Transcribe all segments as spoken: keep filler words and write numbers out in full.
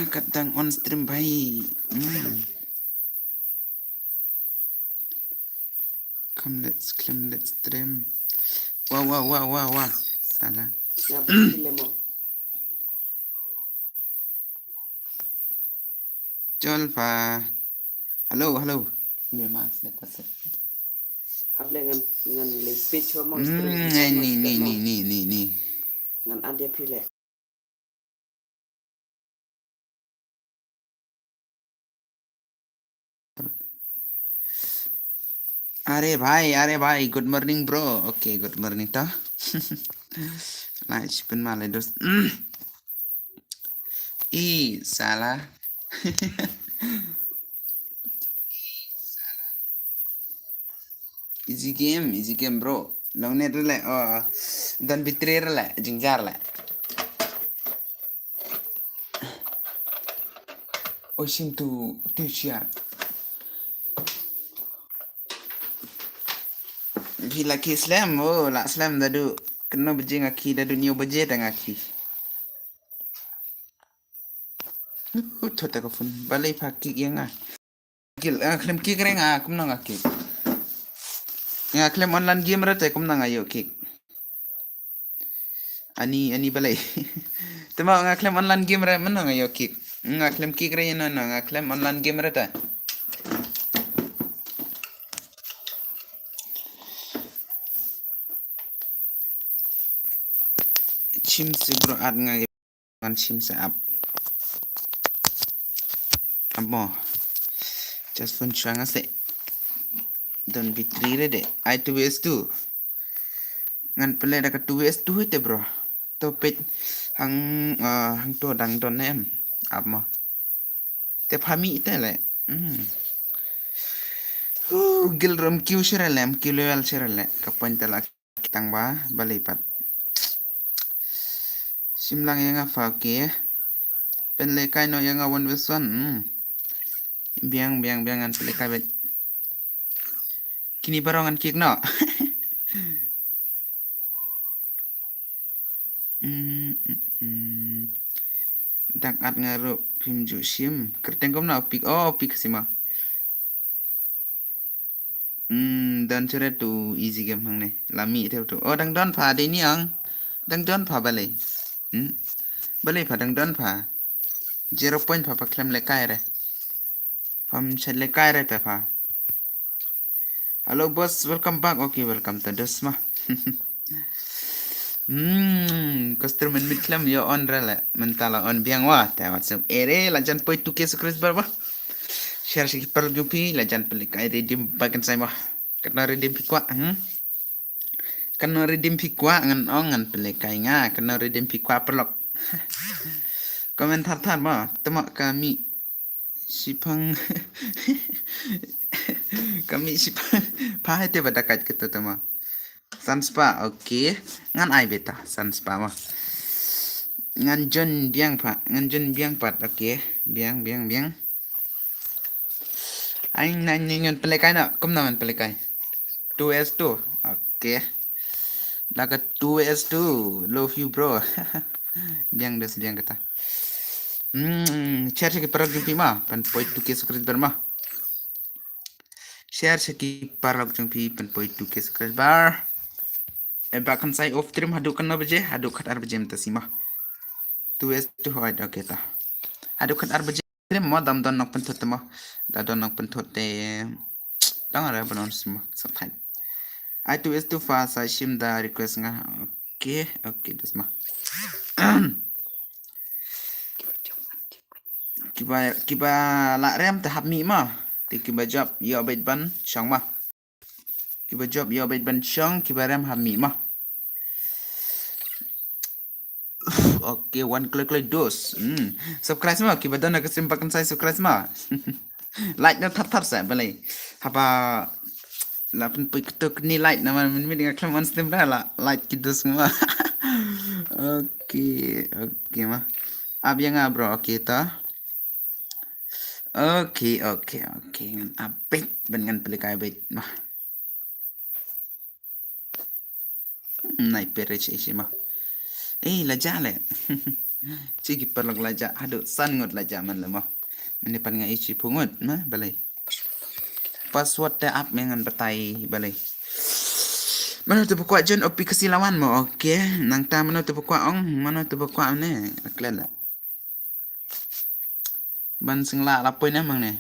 Kat dang on stream bhai. Hmm. Come, let's claim, let's stream. Wah, wah, wah, wah, wah. Salah. Chol pha. Hello, hello. Ni ma se ko se. Ap le ngan, ngan le pitch mo. Hmm, ni, ni, ni, ni, ni, ni. Ngan add ïa phi le. Are bhai, are bhai, good morning bro. Okay, good morning to. Lai chipin malai dos. I salah. Easy game, easy game bro. Long net rele, oh, dan bitri rele, jingjar le. Oh, sim tu, tu siar. Bila ki slam, oh, la slam dadu. Kena bejing aki dadu niu beje tang aki. Uh, thot ka phone. Balei pha kick ïa nga. Kick, ah, khlem kick re nga, kumno nga kick. Nga khlem online game re te kumno nga ïoh kick. Ani, ani balei. Te ma nga khlem online game re, mano nga ïoh kick. Nga khlem kick re, no, no, nga khlem online game re te. Chim se bro at nga. Ngan chim se ap. Amo. Just phone shuwa nga se. Don bitri re de. Ai two vs two. Ngan pele da ka two vs two te bro. To pet hang, ah, hang to dang don em. Amo. Te phami te le. Hmm. Hu, gil rom kiu shere le, em kiu level shere le. Ka point te la. Tang ba, balei pat. Sim lang ïa nga pha, okay. Pynlehkai noh ïa nga one vs one. Hmm. Biang, biang, biang ngan pynlehkai beit. Kini baroh ngan kick noh. Hmm, hmm, hmm. Dak at nga ruh phim ju shim. Kyrteng kumno pick. Oh, pick sima. Hmm, don shere tu easy game hangne. Lami te tu. Oh, dang don pha de ni ang. Dang don pha balei. Hmm. Balei pha dang don pha. Zero point pha pha khlem lehkai re. Pham shet lehkai re te pha. Hello boss, welcome back. Okay, welcome to dos ma. Hmm, customer mit khlem ïa on re le. Mynta la on biang wa. Te WhatsApp ere la jan poi two K subscriber ba. Share shi ki paralok jong phi la jan pynlehkai redeem ba kan sai ba. Katno redeem phi kwah, hmm? Katno redeem phi kwah ngan ong ngan pynlehkai nga. Katno redeem phi kwah paralok. Comment thar thar ba. Te ma ka mi Shipang. Kami shipang. Pha hai te ba dakat kito te ma. San spah, okay. Ngan ai beta, san spah ma. Ngan jon biang pha, ngan jon biang pat, okay. Biang, biang, biang. Ai ngan, ngan pynlehkai na, kumno ngan pynlehkai. Two S two, okay. Da ka two S two, love you bro. Biang des biang kata. Hmm, share sha ki paralok jong phi ma, pan poi two K subscriber ma. Share sha ki paralok jong phi pan poi two K subscriber. E ba kan sai off stream haduh katno baje, haduh khatar baje mynta sima. Two S two hoi, okay ta. Haduh khatar baje. Krim mo dam don nok pynthut te mo. Da don nok pynthut te. Dang ara balon simo sa thai. Ai two S two fa sa shim da request nga. Okay, okay, dus mo. Kiba, kiba la rem te hap mi mo. Te kiba job ïoh beit ban shong mo. Kiba job ïoh beit ban shong, kiba rem hap mi mo. Okay, one klik klik dos. Hmm. Subscribe ma, kiba don ka stream ba kan sai subscribe ma. Like na thar thar sa balei. Haba la pynpoi kito kini like na man min min nga khlem on stream da la like ki dos ma. Okay, okay ma. Ab ïa nga bro, okay ta. Okay, okay, okay. Ngan ap beit, ban ngan pynlehkai beit ma. Nai perech isi ma. Eh, la ja le. Chi ki paralok la jah haduh san ngut la jah man la mo. Mynne pat nga ïohi shiphew ngut ma balei. Password te ap me ngan batai balei. Mano te ba kwah join O P Khasi la wan mo. Okay, nangta mano te ba kwah ong, mano te ba kwah ne. Klet la. Ban sing la la poi ne mang ne.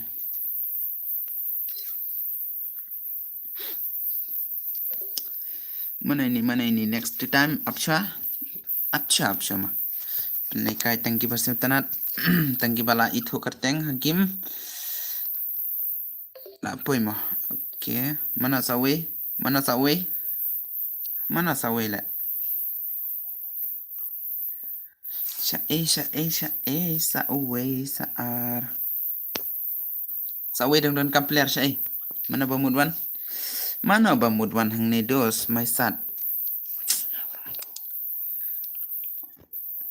Mana ini, mana ini next time apsha. Apsha, apsha ma. Pynlehkai tang ki ba sngewtynnat. Tang ki ba la ithuh kyrteng ha game. La poi ma. Okay. Mana sawei? Mana sawei? Mana sawei le? Sha ei, sha ei, sha ei, sa uwei, sa ar. Sa uwei dang don kam player sha ei. Mano ba mut wan? Mano ba mut wan hangne dos, mai sat.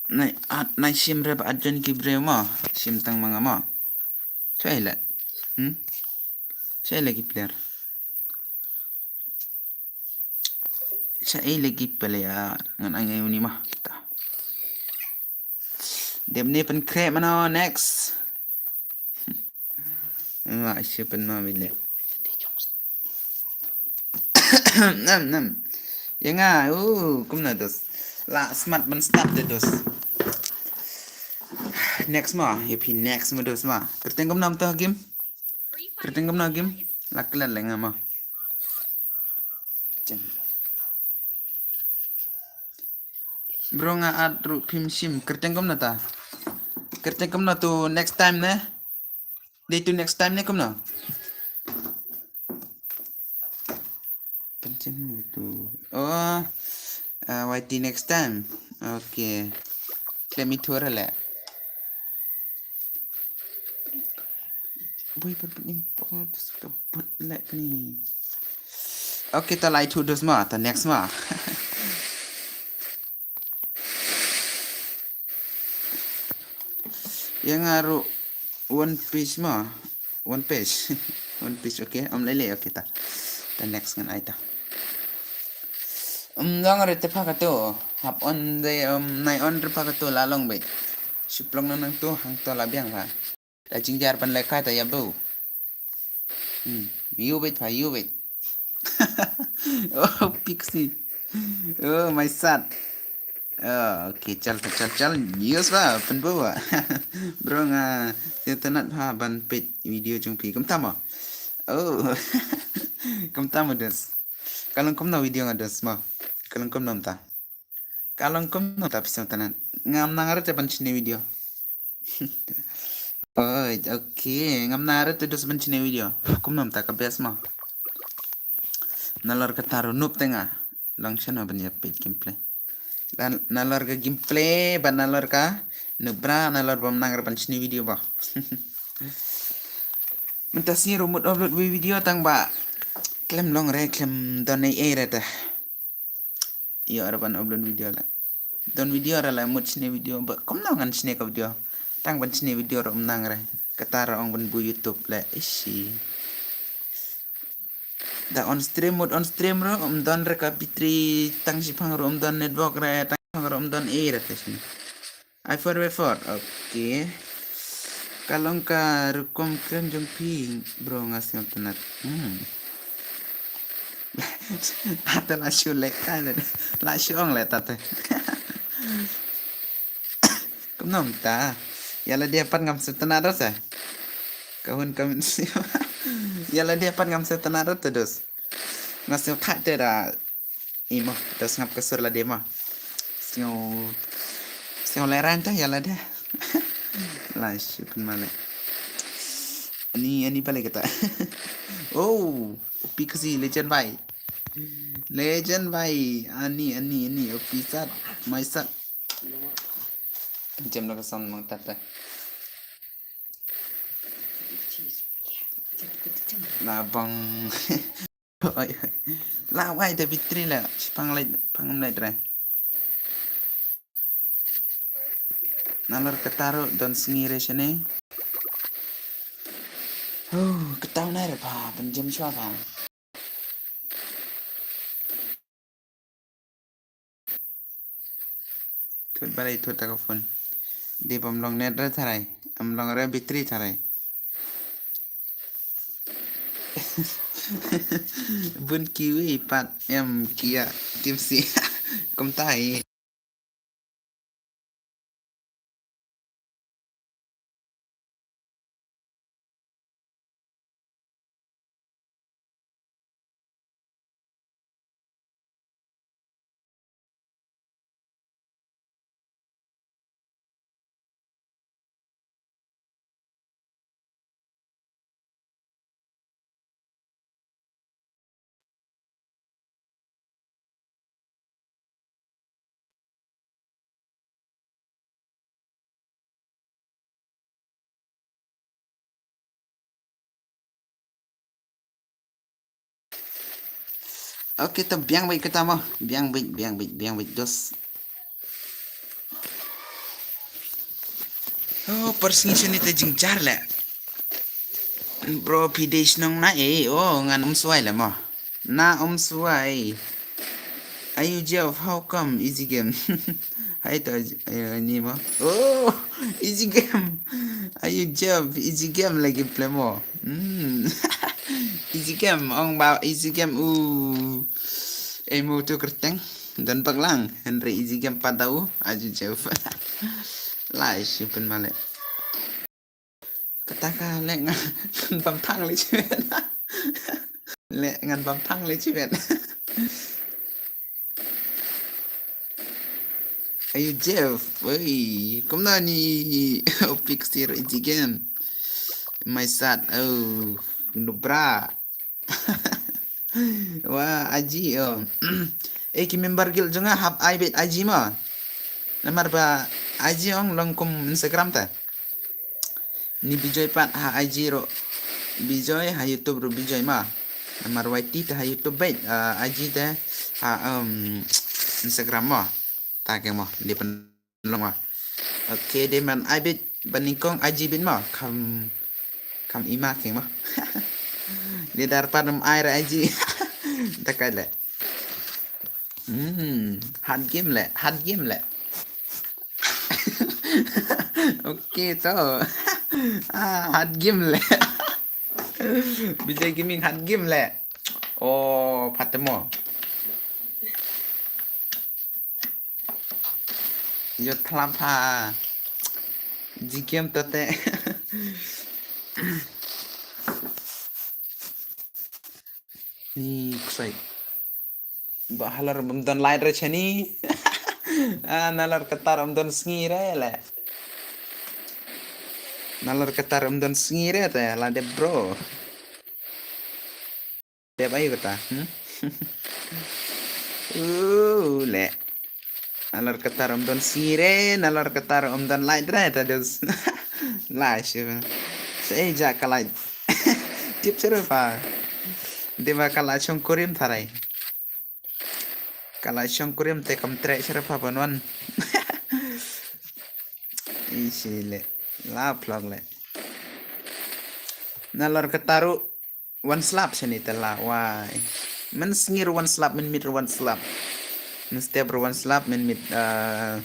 Nai at nai shim re ba at jon ki briew mo. Shim tang ma nga mo. Sha ei le. Hmm? Sha ei le ki player. Sha ei le ki player. Ngan ai ngai uni ma. Ta. Dep ne pynkhreh mano next. Nga sha pynma bile. Nam nam. Ïa nga, uh, kumno dos. La smat ban start de dos. Next ma, ïa phi next ma dos ma. Kyrteng kumno to game? Kyrteng kumno game? La klet le nga ma. Chen. Bro nga at ruh phim shim. Kyrteng kumno ta? Kyrteng kumno to next time ne? Dei to next time ne kumno? Pynshim to. Oh, uh, Y T next time. Okay. Let me tour le. Bui pun pun import suka but lek ni. Okay, ta lai tu dos ma, ta next ma. Yang aru One Piece ma. One Piece. One Piece, okay. Om lele, okay ta. Ta next ngan ai ta. Um dang re te pha ka tu. Hap on de um nai on re pha ka tu la long bit. Suplong nang tu hang to la biang pha. Ta jingjar ban lekai ta ya bu. Hmm. Yu bit pha yu bit. Oh, Pixie. Oh, my sad. Oh, okay, chal chal chal. News ba, pen bu ba. Bro nga, sngewtynnat ha ban peit video jong phi. Kumta mo. Oh. Kumta mo dos. Ka long kumno video nga dos mo. Ka long kumno ta. Ka long kumno ta pisa tanan. Ngam nang rit ban shne video. Oi, okay. Ngam nang rit dos ban shne video. Kumno ta ka best mo. Nalor ka taro nup tenga. Long shano ban ya peit gameplay. Nalor ka gameplay, ban nalor ka nubra, nalor bam nang rit ban shne video ba. Mynta sngi ruh mut upload video tang ba klem long re, klem don ei ei re ta. Ïoh re ban upload video la. Don video re la mut shne video ba kumno ngan shne ka video. Tang ban shne video re um nang re. Kata re ong ban bu YouTube le ishi. Da on stream mut on stream re um don re ka battery tang shiphang re um don network re tang shiphang re um don ei re te shne. I four by four. Okay. Ka long ka rukom kren jong phi bro nga sngewtynnat. Hmm. Ate la shu lek ka le. La shu ong le tate. Kumno ta. Ya la dia pat ngam sngewtynnat ro sa. Ka hun ka min. Ya la dia pat ngam sngewtynnat ro te dos. Nga sngewtynnat te da. Imo, da sngap ka sur lade ma. Sngew, sngew leran ta ïa lade. La shu pynmale. Ani, ani pale kata. Oh, Pixie legend bhai. Legend bhai. Ani, ani, ani. O P sat, my sat. Jam la ka sound mang tata. Na bang. Oi, oi. La wai da battery la. Shipang lait, pang lait re. Nalor kata ruh don sngi re shane. Oh, kata na re pa, pynjem shwa pa. Thut balei thut ta ka phone. Dei bym long net re tharai. Ym long re battery tharai. Bun kiwi pat em kia tim si. Kumta hi. Okay, to biang beit kata mo. Biang beit, biang beit, biang beit dos. Oh, por sngi shini te jingjar le. Bro, phi dei shnong na ei, oh, ngan um swai le mo. Na um swai. Ayu Jeff, how come easy game? Hai to, ayu ni mo. Oh, easy game. Ayu Jeff, easy game lagi play mo. Hmm. Easy game, ong ba easy game u. Ei mo tu kerteng. Don baklang, Henry easy game padau, Ayu Jeff. Lai shi pen male. Kata ka le ngan bam thang le chiwen. Le ngan bam thang le chiwen. Ayu Jeff, oi, kumna ni opik sir easy game. My sad, oh, nubra. Wa aji, oh. Eh, ki member guild jong nga hap ai beit aji mo. Namar ba aji ong long kum Instagram ta. Ni Bijoy pat ha I G ruh Bijoy, ha YouTube ruh Bijoy ma. Namar Y T te ha YouTube beit, ah, I G te ha, um, Instagram ma. Ta ke ma, dei pynlong ma. Okay, dei man ai beit ban nyngkong I G beit ma. Kam, kam i ma ke ma. Dei dar pat ym ai ra I G. Ta kai le. Hmm, hard game le, hard game le. Okay to. Ah, hard game le. Bijoy Gaming hard game le. Oh, patemo. Yo thlap ha. Ji game to te. Ni ksai. Ba halar bym don light re chani. Ah, nalar katar ym don sngi re le. Nalar katar ym don sngi re te la dep bro. Dep ai kata. Hmm? Uh, le. Nalar katar ym don sngi re, nalar katar ym don light re ta dos. La shi. Sa ei ja ka light. Tip sir pa. Dei ba ka la shongkurim tharai. Ka la shongkurim te kam treh sir pa ban wan. Ishi le. La plog le. Nalar katar ruh wan slap shani te la wai. Men sngi ruh wan slap, men mit ruh wan slap. Men step ruh wan slap, men mit, ah,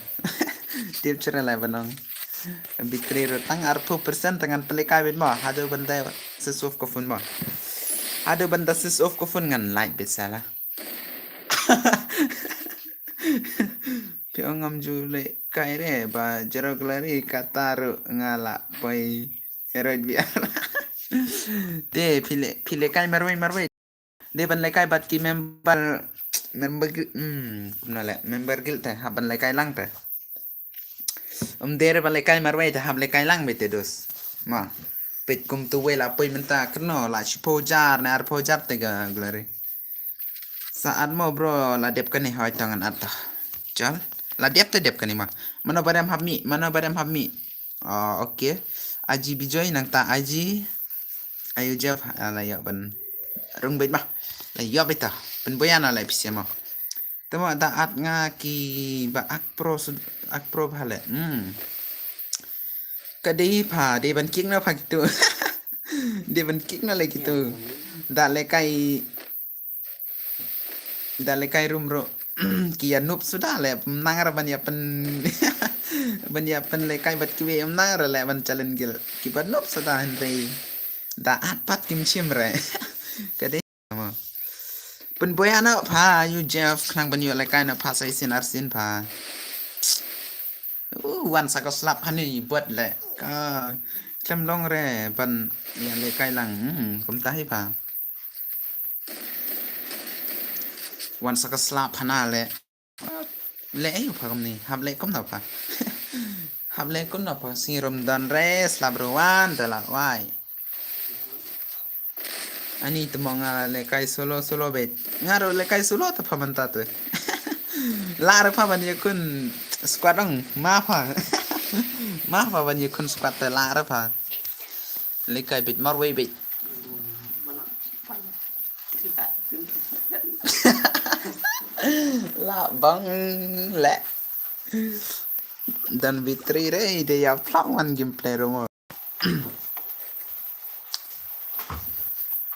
tip sir le banong. Battery ruh tang arphew percent te ngan pynlehkai beit mo. Haduh ban da switch off ka phone mo. Haduh ban da switch off ka phone ngan light beit sala. Phi ong ngam ju lehkai re ba jrok lari katar ruh nga la poi. Heroi biar. Te phi le, phi lehkai marwei marwei. Dei ban lehkai bad ki member, member guild, hmm, kumno le, member guild te hap ban lehkai lang te. Ym dei re ban lehkai marwei te hap lehkai lang beit te dos. Ma. Peit kum tu wei la poi mynta kano la shiphew hajar ne arphew hajar te ga glory. Sa at mo bro, la dep kane hoi tang an at ta. Chal. La dep te dep kane ma. Mano barem hap mi, mano barem hap mi. Oh, okay. Aji Bijoy nangta Aji. Ayu Jeff, ah, la ïoh ban rung beit ma. La ïoh beit ta. Pynboyan la pisa ma. Te ma da at nga ki ba ak pro sud-, ak pro bha le. Hmm. Ka dei pha, dei ban kick na pha kitu. Dei ban kick na le kitu. Da lehkai Da lehkai rum ruh. Ki ïa noob suda le, nang ra ban ïa pyn. Ban ïa pynlehkai bad kiwei ym nang re leh ban challenge gel. Kiba nop sa da hynrei da at pat kim shim re. Ka dei mo. Pynboi ano pha ïa u Jeff khnang ban ïoh lehkai na pha sa shisien arsien pha. Uh, wan sa ka slap hani bad leh. Ka khlem long re ban ïa lehkai lang. Hmm, kumta hi pha. Wan sa ka slap hana leh. Leh aïu pha kumne, hap leh kumno pha. Hap leh kumno pha, sngi rum don re, slap ruh wan, da lah wai. Ani te mo nga lehkai solo, solo beit. Nga ruh lehkai solo te pha mynta te. Lah re pha ban ïakhun squad dong, ma pha. Ma pha ban ïakhun squad te lah re pha. Lehkai beit marwei beit. Lah bang leh. Dan bitri re de ïa plang wan gameplay ruh mo.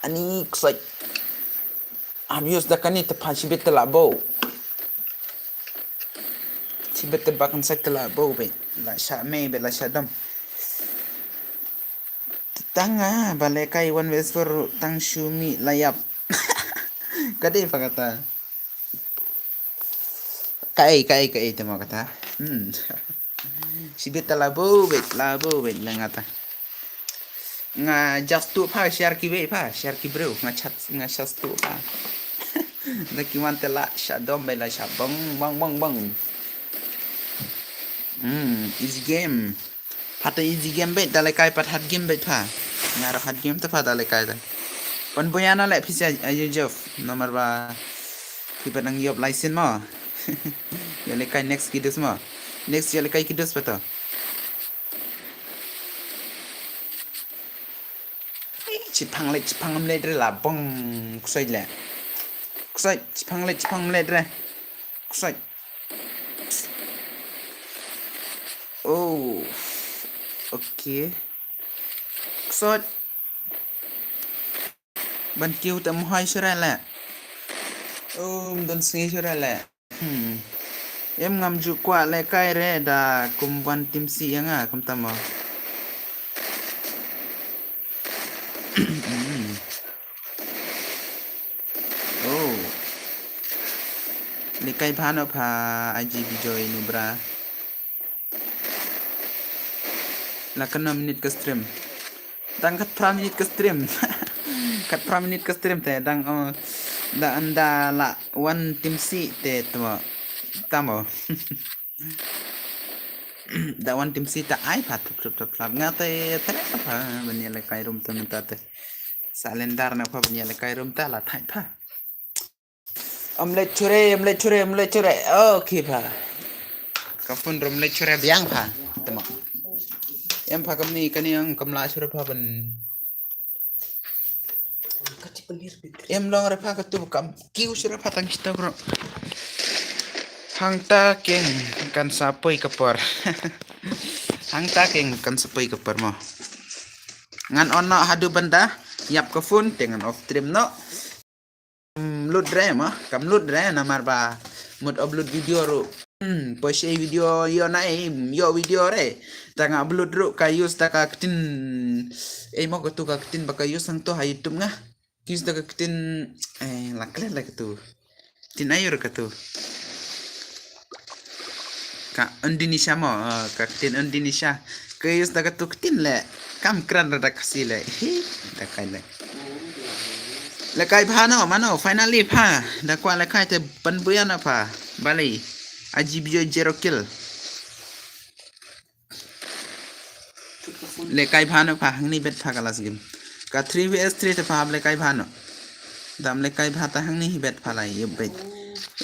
Ani ksai. Abuse da kani te pha shibit te lah bo. Shibit te ba kan sai te lah bo beit. Lah sha mei beit lah sha dom. Tang ah, ba lehkai one versus four tang shu mih la ïap. Ka dei pha kata. Kaei, kaei, kaei te mo kata. Hmm. Shibit ta la bo beit, la bo beit la ngata. Nga just tu pha share ki beit pha, share ki bro, nga chat, nga chat tu pha. Da ki wan te la sha dom beit la sha bang, bang, bang, bang. Hmm, easy game. Pha te easy game beit, da lehkai pat hard game beit pha. Nga ruh hard game te pha da lehkai te. Pynboi ano leh phi sa ïa u Jeff. Namar ba phi pat nang ïoh license mo. Ïa lehkai next ki dus mo. Next ïa lehkai ki dus pat to. Chipang leh, chipang leh re la bong ksoi leh. Ksoi, chipang leh, chipang leh re. Ksoi. Oh. Okay. Ksoi. Ban kiew te mohai shuh re leh. Um, don sngi shuh re leh. Hmm. Em ngam ju kwah lehkai re da kum wan team C ïa nga kumta mo. Hmm. Oh. Lehkai bha no pha I G Bijoy Nubra. La katno minit ka stream? Dang khatphra minit ka stream. Khatphra minit ka stream te dang, oh, da anda la wan team C te tamo. Tamo. Da wan team C ta ai pha tup tup tup tup. Nga te te pha ban ïa lehkai room te mynta te. Sa lendar na pha ban ïa lehkai room ta la thai pha. Ym leh shuh re, ym leh shuh re, ym leh shuh re. Okay pha. Ka phone ruh ym leh shuh re biang pha. Tama. Em pha kamni kani ang kam lah shuh re pha ban. Em long re pha katu kam kiew shuh re pha tang kita bro. Hangta keng kan sa poi ka por. Hangta keng kan sa poi ka por mo. Ngan on noh haduh ban da ïap ka phone te ngan off stream noh. Kam lut re ma, kam lut re namar ba mut upload video ruh. Hmm, poi shei video ïoh na ei, ïoh video re. Ta nga upload ruh ka use ta ka ktien. Ei mo katu ka ktien ba ka use hangto ha YouTube nga. Ka use ta ka ktien, eh, la klet la katu. Ktien aïu re katu. Ka Indonesia mo, ah, ka ktien Indonesia. Ka use da katu ktien leh. Kam kren da Khasi leh. Hi, da kai leh. Lehkai bha no, mano, finally pha. Da kwah lehkai te pynboi ano pha. Balei. I G Bijoy zero kill. Lehkai bha no pha, hangne bet pha ka last game. Ka three V S three te pha hap lehkai bha no. Dam lehkai bha ta hangne hi bet pha la ïap bet.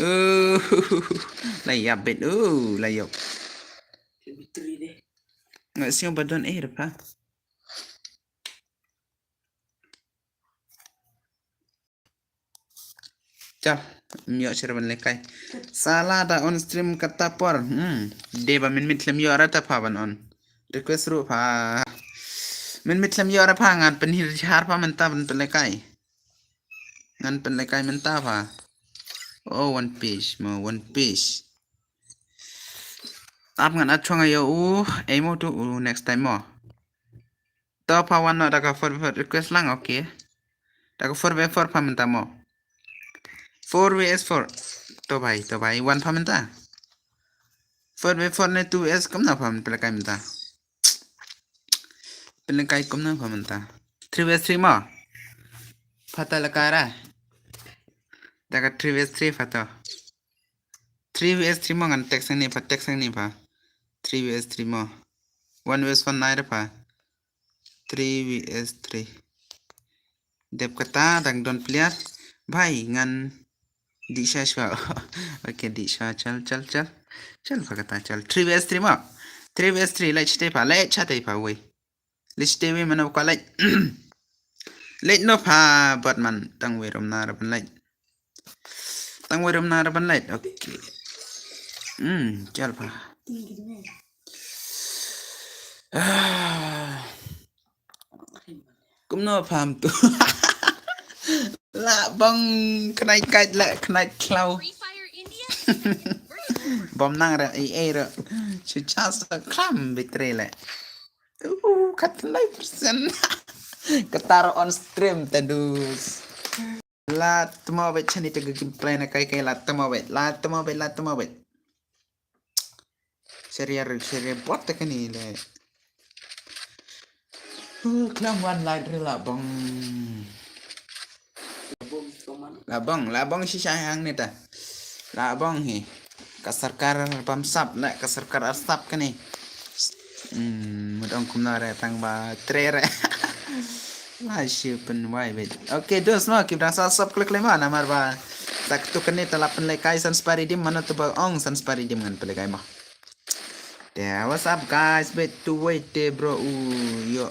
Oh, la ïap bet. Oh, la ïap. Nga siang ba don eh re pha. Chal, ym ïoh shuh re ban lehkai. Sala da on stream kata por. Hmm. Dei ba mynmiet khlem ïoh re ta pha ban on. Request ruh pha. Mynmiet khlem ïoh re pha ngan pynhir jhar pha mynta ban pynlehkai. Ngan pynlehkai mynta pha. Oh, one piece, mo one piece. Ap ngan ap chong ayo u, ei mo tu u next time mo. To pha wan no da ka four by four request lang, okay. Da ka four by four pha mynta mo. Four V S four. To bhai, to bhai, wan pha mynta. Four by four ne two S kumno pha mynta, pynlong kai mynta. Pynlong kai kumno pha mynta. Three V S three mo. Pha ta la kai ra. Da ka three V S three pha to. Three V S three mo ngan text ni pha, text ni pha. Three V S three mo. One V S one nai ra pha. Three V S three. Dep kata dang don player. Bhai ngan dih sha sha. Okay, dih sha, chal, chal, chal. Chal pha kata, chal. Three V S three mo. Three V S three, leit shatei pha, leit shatei pha, wei. Leit shatei wei, mano ka leit. Leit no pha, bad man, tang wei rum na ra ban leit. Tang wei rum na ra ban leit, okay. Hmm, chal pha. Ah. Kumno pham tu. La bong knight kite la knight claw. Bom nang ra ei ei ra. Chu chance klam victory le. Uh, khat lai percent. Katar on stream tadus. La tmo bet chani te gameplay na kai kai la tmo bet. La tmo bet, la tmo bet. Seriar, seriar bot te kani le. Uh, klam wan lai dri la bong. La bong, la bong shisha hang ni ta. La bong hi. Ka sarkar bam sap na, ka sarkar ar sap kani. Hmm, mudong kumna re tang ba tre re. Why she open why wait. Okay, dos mo kibra sa sap klik lema namar ba. Tak tu kani ta la pen le kai san spari dim mana tu ba ong san spari dim ngan pele kai mo. Te, what's up guys? Wait to wait te bro. U yo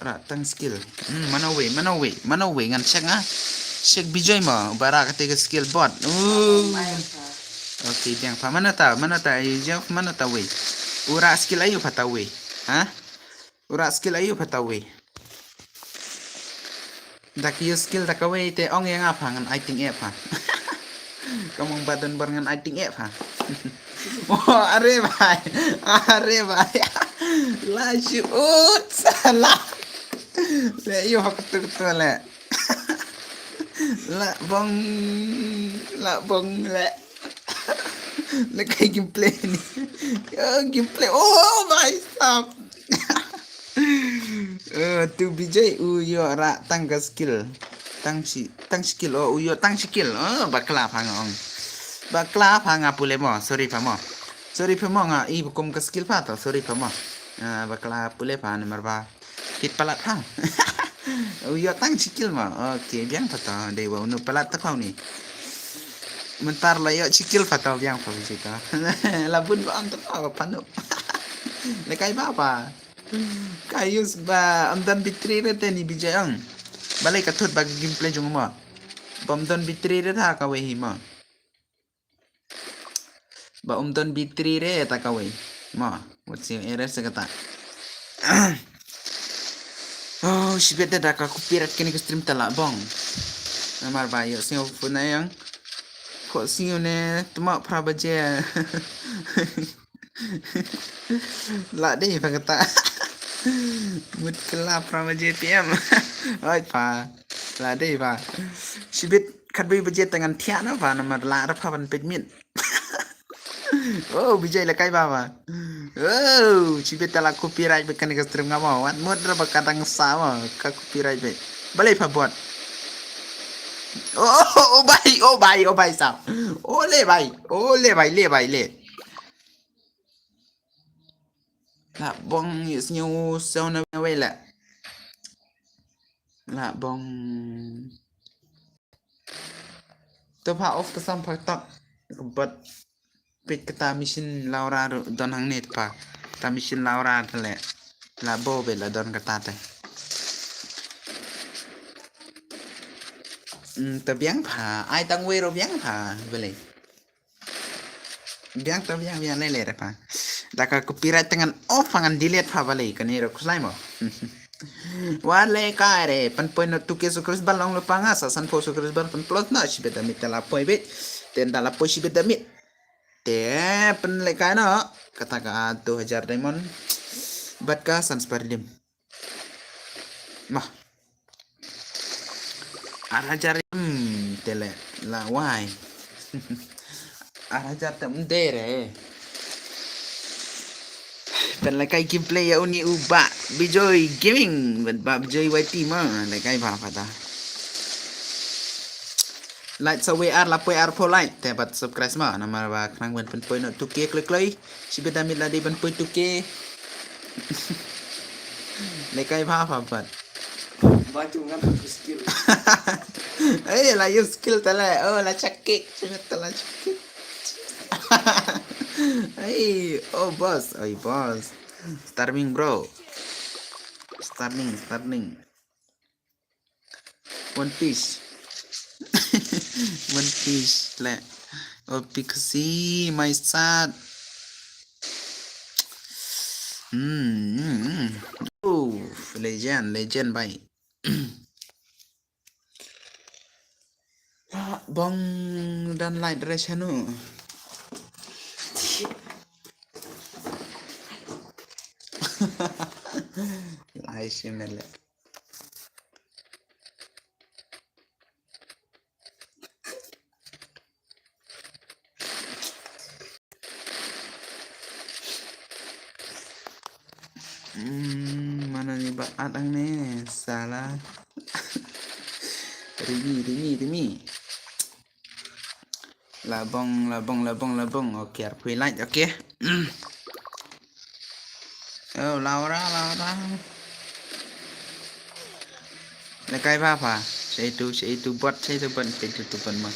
ra tang skill. Hmm, mana wei, mana wei, mana wei ngan check nga. Check Bijoy mo, bara kate ke skill bot. Uh. Okay, diang pa mana ta, mana ta, ayu jeng mana ta wei. U ra skill ayu pa ta wei. Ha? U ra skill ayu pa ta wei. Dak yu skill da kawei te ong ïa nga pha ngan ai ting e pha. Ka mong ba don bor ngan ai ting e pha. Oh, are bhai. Are bhai. La shoot sala. Le yu hak tu tu le. La bong. La bong le. Le kai gameplay ni. Yo, gameplay. Oh, bhai sab. Eh, tu Bijoy u yo ra tang ka skill. Tang si, tang skill, oh, u yo tang skill. Oh, bakla pha nga ong. Bakla pha nga pule mo, sorry pha mo. Sorry pha mo nga i bukum ka skill pha to, sorry pha mo. Ah, bakla pule pha namar ba. Kit palat pha. U yo tang skill mo. Okay, biang pha to. Dei wa unu palat ta pha ni. Mentar la yo skill pha to biang pha Bijoy to. La bun ba am ta pha pha no. Le kai ba ba. Ka use ba ym don battery re te ni Bijoy ong. Balei ka thut ba gameplay jong mo. Ba ym don battery re ta kawei hi mo. Ba ym don battery re ta kawei. Mo, wat sing error sa kata. Oh, shibet da ka copyright kani ka stream ta la bong. Namar ba yo sing phone na yang. Ko sing ne tuma phra baje. La dei pha kata. Mut kala phra baje P M. Oi pha. La dei pha. Shibit khat bai baje tangan thiah na pha namar la ra pha ban pet mit. Oh, Bijoy la kai ba ba. Oh, shibit ta la copyright be kani ka stream nga mo. Wat mut ra ba ka dang sa mo ka copyright be. Balei pha bot. Oh, oh bai, oh bai, oh bai sa. Oh le bai, oh le bai, le bai le. La bong yu snyu so na wei la. La bong. To pha off ka sam pha tak. But pit kata machine Laura ru don hangne to pha. Kata machine Laura to le. La bo be la don kata te. Hmm, to biang pha. Ai tang wei ro biang pha. Bele. Biang to biang biang le le re pha. Da ka copyright tangan off ngan delete pha bale kani ro khuslai mo. Wale ka re pan poi no tuke su kris balong lo panga sa san po su kris bal pan plot na shibet da mit la poi bit. Ten da la poi shibet da mit. Eh, pynlehkai noh. Kata ka dui hajar diamond. Bad ka san spah rim. Mah. Ar hajar rim te leh la wai. Ar hajar te ym dei re. Pynlehkai gameplay ïa uni u Bah Bijoy Gaming bad Bah Bijoy Y T ma. Lehkai bha pata. Like sa wei ar la poi arphew like te bad subscribe ma namar ba khnang ban pynpoi noh two K kloi kloi. Shibit da miet la dei ban poi two K. Lehkai bha pha bad. Ba tu ngam tu skill. Eh, la use skill tala. Oh, la chakik. Chakik tala chakik. Hey, oh boss, oh boss. Starving bro. Starving, starving. One Piece. One Piece le. Oh, Pixie, my sad. Hmm. Oh, legend, legend bhai. Bong dan light re shanu. Lai shimele. Hmm, mana ni ba at ang ne, salah. Rimi, rimi, rimi. Labong, labong, labong, labong. Okay, arphew like, okay. Oh, Laura, Laura. Lehkai bha pha. Shaitu, shaitu bot, shaitu bot, shaitu bot ma.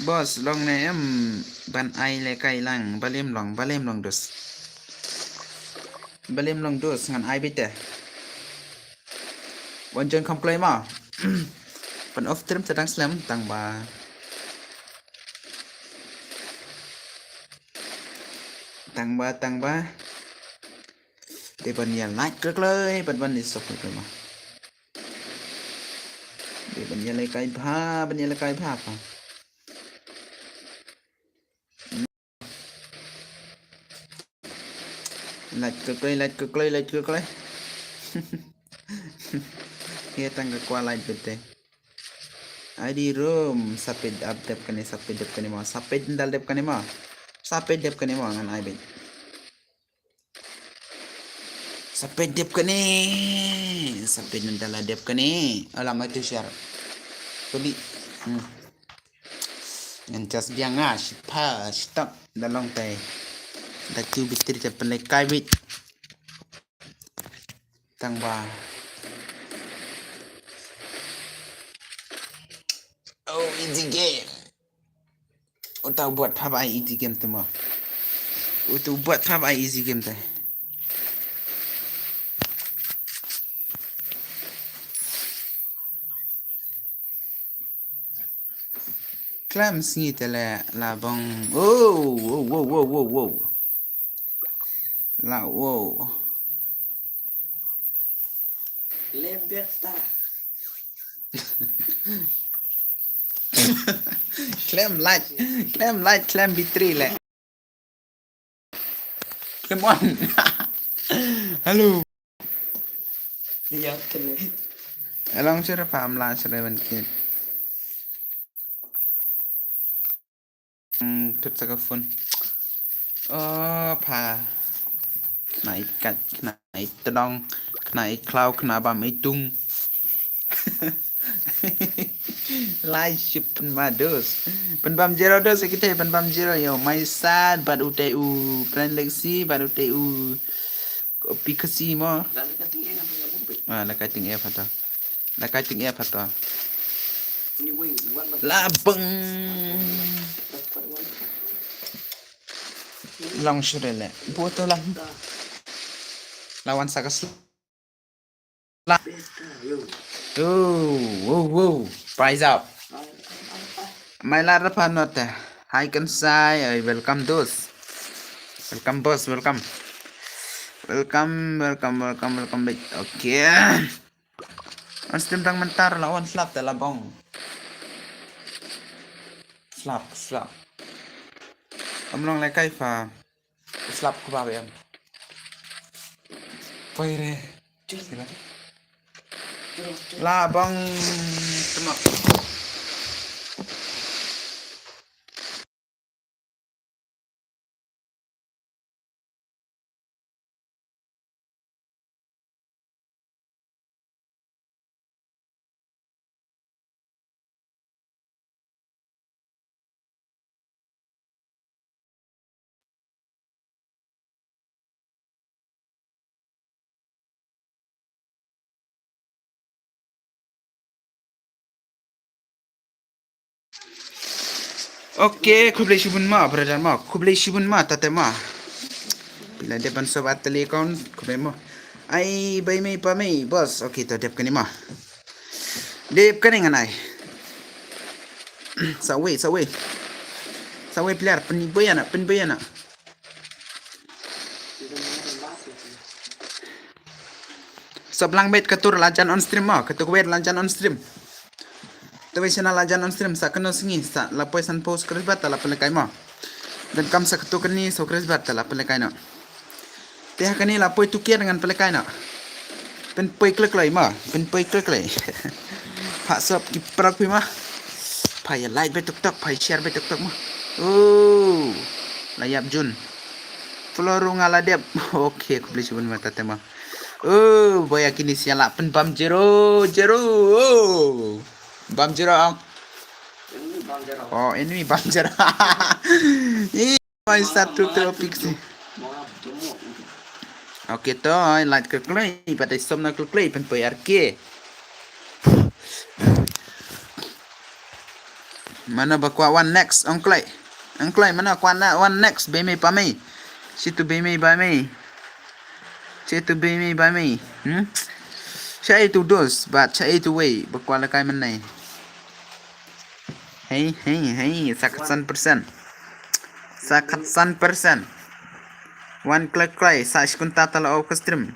Boss, long ne em ban ai lehkai lang, balim long, balim long dus. Balim long dus, ngan ai bit te. Wan jon kham kloi ma. Pan off stream te dang slem, tang ba. Tang ba, tang ba. Te ban ïa like kloi kloi, ban ban ïa sub kloi kloi ma. Te ban ïa lehkai bha, ban ïa lehkai bha pha. Like kloi kloi, like kloi kloi, like kloi kloi. Ïa tang ka kwah like bit te. I D room, sa peit ap dep kane, sa peit dep kane ma, sa peit ndal dep kane ma. Sa peit dep kane ma, ngan ai bit. Sa peit dep kane. Sa peit nang da la dep kane. Alam ai tu share. Peli. Hmm. Ngan cas biang ah, shi pha, shi tak. Da long tai. Da tu bitri te pynlehkai bit. Tang ba. Oh, easy game. Uta u bot pha ba ai easy game te mo. Uta u bot pha ba ai easy game te. Khlem sngi te le la bong. Oh, oh, oh, oh, oh, oh. La, wow. Lebeta. Khlem like, khlem like, khlem bitri le. Khlem on. Hello. Ïa kene. Along sir pam la sir ban kit. Hmm, tut sa ka phone. Oh, pha. Khnai kat, khnai tdong, khnai khlaw, khnai bam itung. Lai ship ma dos. Pynbam zero dos, kita pynbam zero yo. My sad, bad utai u. Friend Lexi, bad utai u. Pi khasi mo. Ah, la kai ting F hata. La kai ting F hata. La beng. Long shuh le. Buat tu lah. Lawan sakas. La. Oh, oh, oh. Prize up. Mai la rapa not. Hi Kansai, I welcome those. Welcome boss, welcome. Welcome, welcome, welcome back. Okay. On stream tang mentar la on slap te la bong. Slap, slap. Ym long lehkai pha. Slap kba ba em. Poi re. Sila. La bang temak. Okay, khublei shibun ma, brother ma, khublei shibun ma, tate ma. Phi la dep ban sub ar tylli account, khublei ma. Ai, bai mei pa mei, boss. Okay, to dep kane ma. Dep kane ngan ai. Sa wei, sa wei. Sa wei player, pynbei ana, pynbei ana. Sop lang beit ka tur la jan on stream ma, ka tur wei la jan on stream. Te wei sena la jan on stream sa kano sngi sa la poi san post kris bat la pelekai ma. Dan kam sa ka tur kani so kris bat la pelekai no. Te ha kani la poi tu kier ngan pelekai no. Pynpoi klek lai ma, pynpoi klek lai. Pha sop ki prak phi ma. Pha ya like beit tok tok, pha ya share beit tok tok ma. Oh, la yap jun. Floru nga la dep. Okay, khublei shibun ma tate ma. Oh, boy, kini sia la pynbam zero, zero. Oh. Bam zero ang. Oh, enemy bam zero. Ih, my star tu tu pixi. Okay to, light ke klei, pada som na klei, pen poi arke. Mano ba kwah wan next, ong klei. Ong klei, mano kwah na wan next, bei mei pa mei. Situ bei mei ba mei. Situ bei mei ba mei. Hmm? Sha itu dos, bat sha itu wei, ba kwah la kai menai. Hei, hei, hei, sa khatsan persen. Sa khatsan persen. Wan klei klei, sa shi kunta tala of ka stream.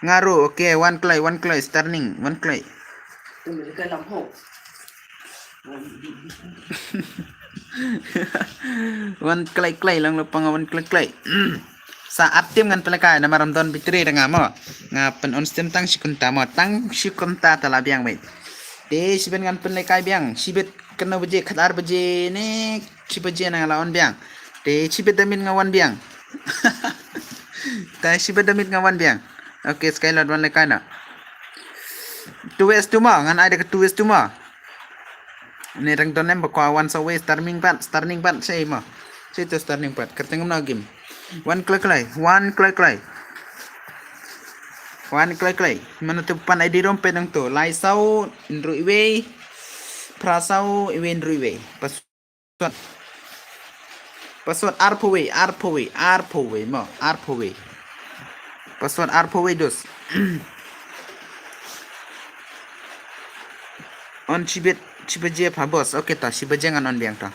Ngaru, okay, wan klei, wan klei, starning, wan klei. Wan klei klei, lang lupang wan klei klei. Sa ap tim ngan pelekai, namar ram don bitri da nga mo. Nga pen on stream tang shi kunta mo, tang shi kunta tala biang beit. Te shibit ngan pynlekai biang, shibit kano baje, khat ar baje ne, shi baje nang la wan biang. Te shibit da mit nga wan biang. Te shibit da mit nga wan biang. Okay, Skylord wan lekai na. Two S two ma, ngan ai da ka two S two ma. Ne rang don em ba kwa wan sa wei starning pat, starning pat sei ma. Sei to starning pat, kerteng na game. Wan klei klei, wan klei klei. Wan klei klei. Mano tu pan I D rom pe nang tu. Lai sau, nru iwei. Pra sau, iwei nru iwei. Password. Password arphew wei, arphew wei, arphew wei, mo, arphew wei. Password arphew wei dos. On shibit, shi baje pa boss. Okay ta, shi baje ngan on biang ta.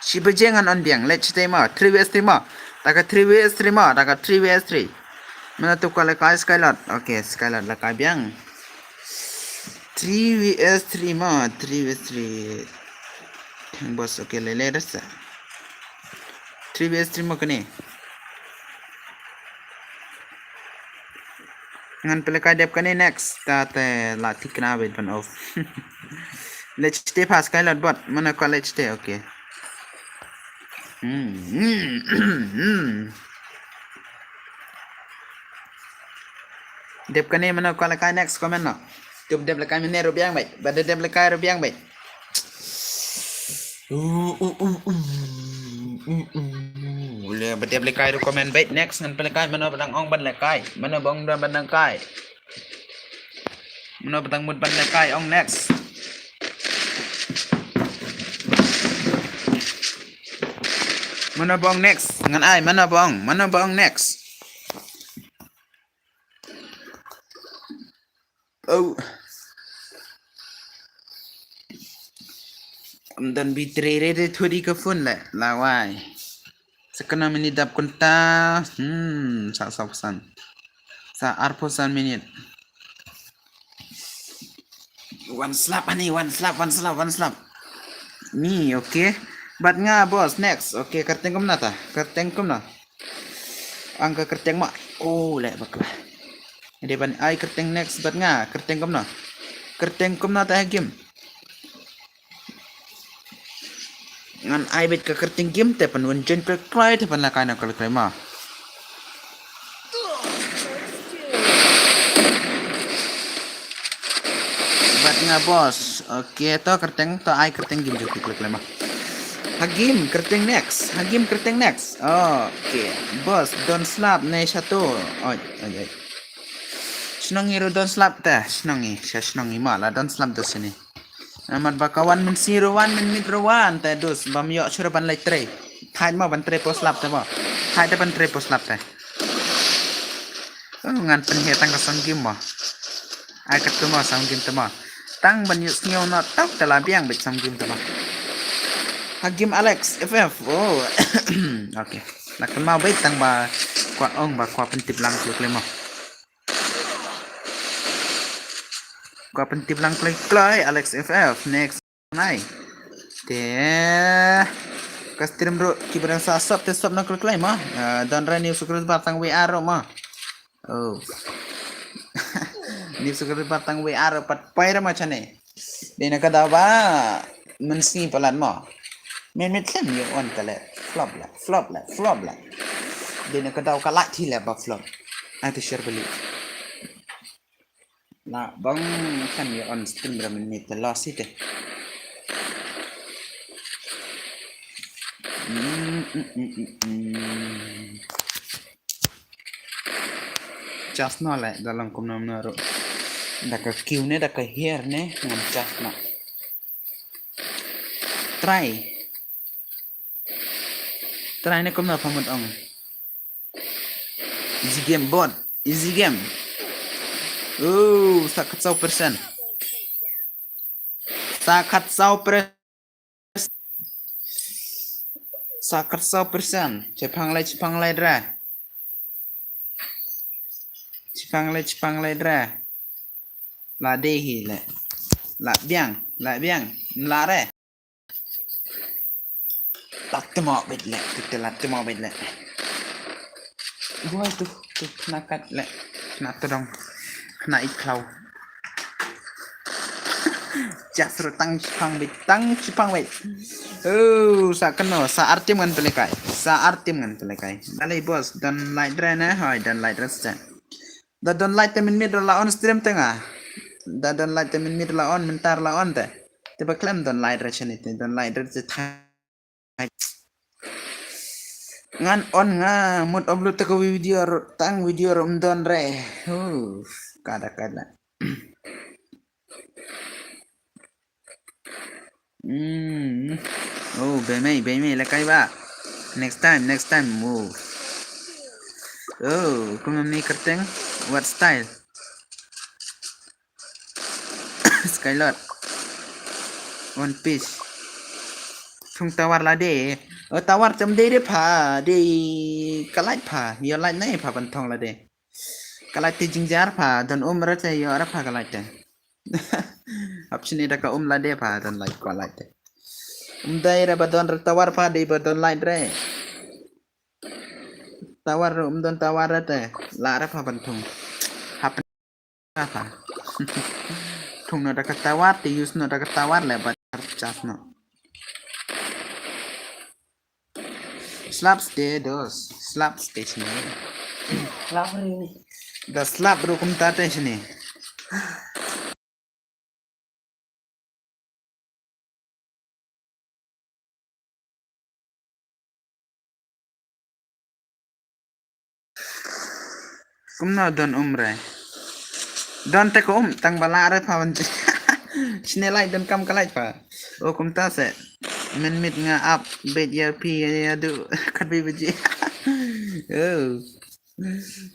Shi baje ngan on biang. Let's stay ma. Three V S three ma. Taka three V S three ma. Taka three V S three. Mana tu kala kai Skylord. Okay, Skylord la kai biang. Three V S three ma. Three V S three. Thang boss, okay, le le rasa. Three V S three ma kane. Ngan pele kai dep kane next. Ta te la thikna wait ban off. Let's stay fast kai lot bot. Mana ka let's stay, okay. Hmm, hmm, hmm, hmm. Dep kane mano ka lekai next comment no. Tup dep lekai mane rubiang bai. Bada dep lekai rubiang bai. Uh, uh, uh, uh. Uh, uh, uh. Le ba dep lekai ru comment bai. Next ngan pelekai mano badang ong ban lekai. Mano bong dan ban lekai. Mano badang mut ban lekai ong next. Mano bong next. Ngan ai mano bong. Mano bong next. Oh. Am dan bi tre re re thodi ka phone le. Lawai. Sa kano minit dap kunta. Hmm, sa sa phew san. Sa arphew san minit. One slap ani, one slap, one slap, one slap. Ni, okay. Bad nga boss, next. Okay, kyrteng kumno ta? Kyrteng kumno? Ang ka kyrteng ma. Oh, leh bakla. Dei ban ai kyrteng next bad nga, kyrteng kumno? Kyrteng kumno ta ha game? Ngan ai beit ka kyrteng game te pan wan join kloi kloi te pan la kai na kloi kloi ma. Bad nga boss. Okay, to kyrteng, to ai kyrteng game jong ki kloi kloi ma. Ha game kyrteng next. Ha game kyrteng next. Okay. Boss, don slap ne shato. Oi, oi, oi. Shnong ngi ruh don slap te. Shnong ngi, sha shnong ngi ma la don slap dos sini. Amat ba ka wan min si ruh wan, min mit ruh wan te dus bam ïoh shuh ban leit trei. Thait ma ban trei post slap te ma. Thait te ban trei post slap te. Oh, ngan pynhe tang ka song game ma. Ai ka tu ma song game tu ma. Tang ban ïoh sngew na tau te la biang beit song game tu ma. Ha game Alex F F. Oh. Okay. La kynmaw beit tang ba kwah ong ba kwah pyntip lang kloi kloi ma. Kwah pyntip lang kloi kloi Alex F F. Next. Nai. Te ka stream ruh ki ba dang sa sop te sop na kloi kloi ma. Ah, don re new subscriber tang wei ar ruh ma. Oh. New subscriber tang wei ar ruh pat poi re ma chane. Dei na ka daw ba mynsngi palat ma. Mynmiet khlem ïoh on ka leh flop la, flop la, flop la. Dei na ka daw ka lait hi leh ba flop. Ai te share balik. La bang kan ïa on stream ra mynmiet te loss hi te. Mm, mm, mm, mm, mm. Just no le da long kumno kumno ruh. Da ka kiew ne da ka hiar ne ngam just no. Try. Try ne kumno phamut ong. Easy game bot. Easy game. Oh, sa khatsaw percent. Sa khatsaw percent. Sa khatsaw percent. Chipang lai, chipang lai dra. Chipang lai, chipang lai dra. La dei hi le. La biang, la biang. La re. Lat te mo bit le, tu te lat te mo bit le. Buai tu, tu kena kat le. Kena todong. Kena iklaw. Jas ru tang chipang bit, tang chipang bit. Oh, sa keno, sa artim ngan pelekai. Sa artim ngan pelekai. Dale boss, don like dre ne, hoi, don like dre se. Da don like te mynmiet la on stream te nga. Da don like te mynmiet la on, mynta la on te. Te ba khlem don like re chani te, don like re te thai. Ngan on nga mut upload te ka video ro, tang video ro um don re. Huh, kada kada. Hmm. Oh, bemei, bemei, la kai ba. Next time, next time, move. Oh, kumno ni kerteng? What style? Skylord. One Piece. Thung tawar la de. Oh, tawar cham de de pha, de kalait pha. Yo lait nai pha ban thong la de. Kalait te jingjar pha, don um ra te yo ra pha kalait te. Hap chini da ka um la de pha don lait ko lait te. Um dai ra ba don ra tawar pha de ba don lait re. Tawar um don tawar ra te. La ra pha ban thung. Hap pha. Thung no da ka tawar te use no da ka tawar le ba chas no. Slap ste dos, slap ste sini. Slap ri ni. Da slap ru kumta te sini. Kumno don um re. Don te ko um tang ba la re pha ban. Sini lai don kam ka lai pha. O kumta se. Mynmiet nga ap beit ya phi ya du khatwei baje. Oh.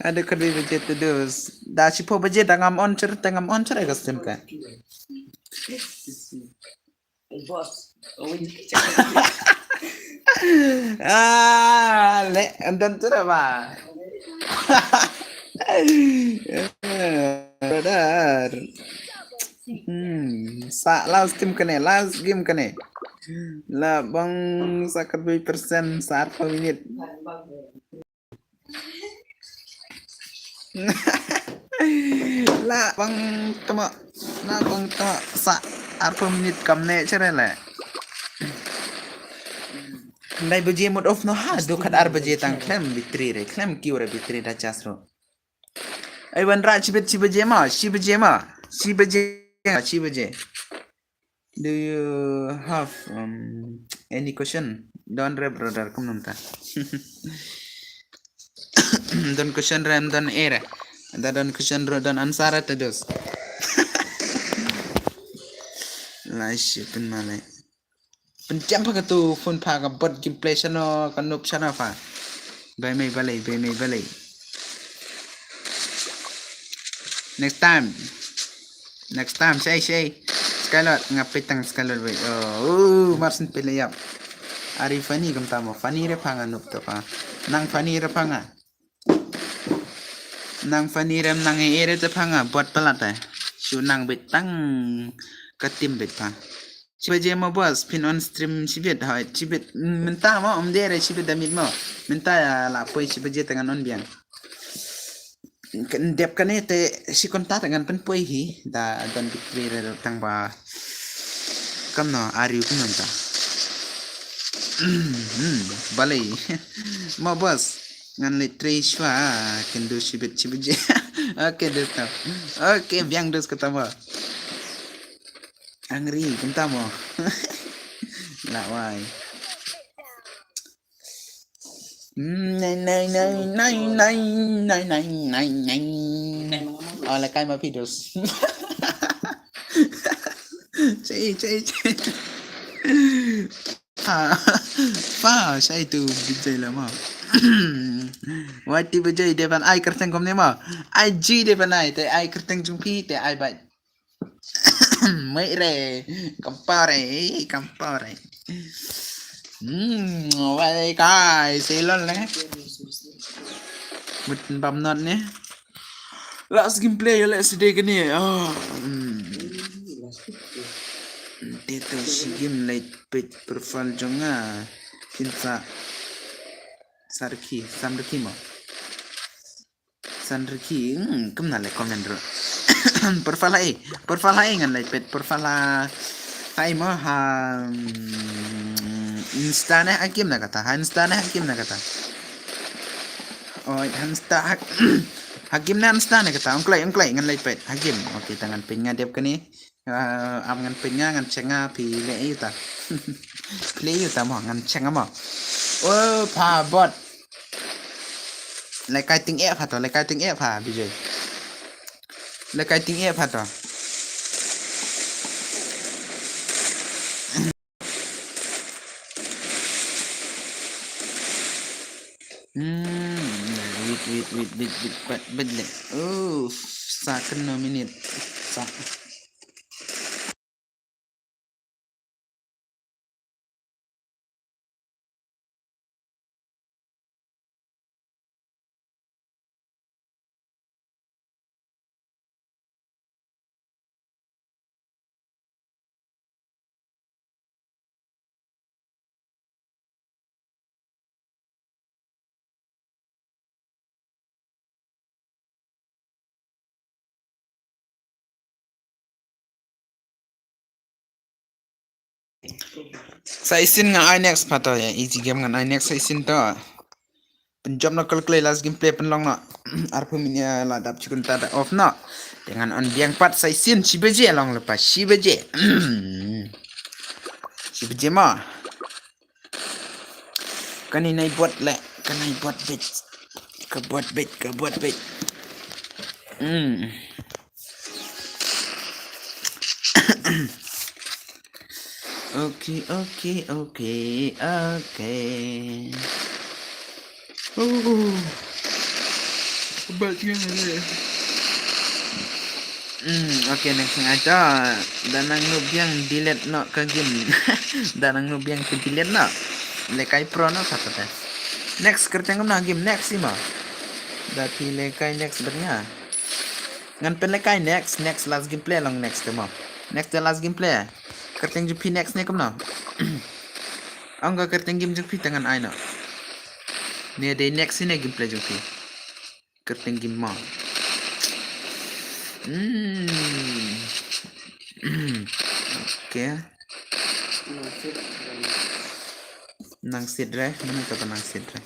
Adu khatwei baje te dus. Da shiphew baje da ngam on chur te ngam on chur ka sim ka. Ah, le andan tu ba. Brother. Hmm, sa last game kane, last game kane. La bang sa khatwei persen sa arphew minit. La bang tama, la bang tama sa arphew minit kam ne chere le. Khyndai baje mode off no ha, dukhat ar baje tang khlem battery re, khlem kiew re battery da charge ro. Ai wan ra chibit chi baje ma, chi baje ma, chi baje, chi baje. Do you have um, any question? Don re brother, kum nang ta. Don question re, don ere. Da don question re, don answer ta dos. Lai shi pun malai. Pun jam pa katu phone pa ka bot gameplay channel ka noob channel pa. Bai mai balai, bai mai balai. Next time. Next time, shai, shai. Skylord, nga peit tang Skylord, wait. Oh, uh, Marsin pele yap. Ari funny kam tamo. Funny re pa nga noob to pa. Nang funny re pa nga. Nang funny re nang e re te pa nga. Buat palat eh. Shu nang bit tang. Ka team bit pa. Chiba je mo boss, pin on stream chibit, ha, chibit. Mynta mo, um dere chibit da mit mo. Mynta ya la poi chiba je tangan on biang. Kan dep kane te si konta tangan pen poi hi da don victory re tang ba. Kam no, are you kan nonta? Hmm, balai. Mo boss, ngan le trei shwa, kan do chibit chibit je. Okay, do tau. Okay, biang dos kata mo. Angry, kumta mo. La wai. Nai nai nai nai nai nai nai nai nai nai. Oh, la kai ma pidos. Chai chai chai. Fa fa chai tu bijai la ma. Wati bijai depan ai kerteng kom ne ma. Ai ji depan ai te ai kerteng jung pi te ai bai. Mai re, kampare, kampare. Hmm, wai kai, selon le. Mut bam not ne. Last gameplay le sedek ni. Oh. Hmm. Teto si game late page profile jonga. Kinsa. Sarki, Samrki mo. Sanriki, hmm, kumna le comment ro. Profile hai, profile hai ngan le pet, profile hai mo ha, hmm, Insta ne hakim na kata, ha Insta ne hakim na kata. Oh, ha Insta hak-, hakim na Insta ne kata, ungklai, ungklai ngan le pet, hakim. Okay, tangan pin nga dep kani. Ah, am ngan pynga ngan chenga phi le yu ta. Phi le yu ta mo ngan chenga mo. Oh, pa bot. Le kai ting e pha to, le kai ting e pha bijay. Le kai ting e pha to. Hmm, wait, wait, wait, wait, wait, wait, wait, wait. Oh, sa kano minute. Sa. Sa isin nga ai next pa to ya, easy game ngan ai next sa isin to. Pynjop na kal klei last gameplay pynlong na. Arphew minit la dap chikun ta da off na. Te ngan on biang pat sa isin shi baje long lepas shi baje. Shi baje ma. Kani nai buat le, kani buat bit. Ka buat bit, ka buat bit. Hmm. Okay, okay, okay, okay. Oh. Bat nga le. Hmm, okay, next nga ta. Da nang nu biang delete no ka game. Da nang nu biang ka delete no. Lekai pro no ka ta. Next kerteng na game next sima. Da pi lekai next bat nga. Ngan pen lekai next, next last gameplay long next mo. Next the last gameplay. Kerteng ju pi next ne kumno. Ong ka kyrteng game jong phi te ngan ai noh. Ne dei next ne gameplay jong phi. Kyrteng game mo. Hmm. Okay. Nang sit re, mana ka nang sit re?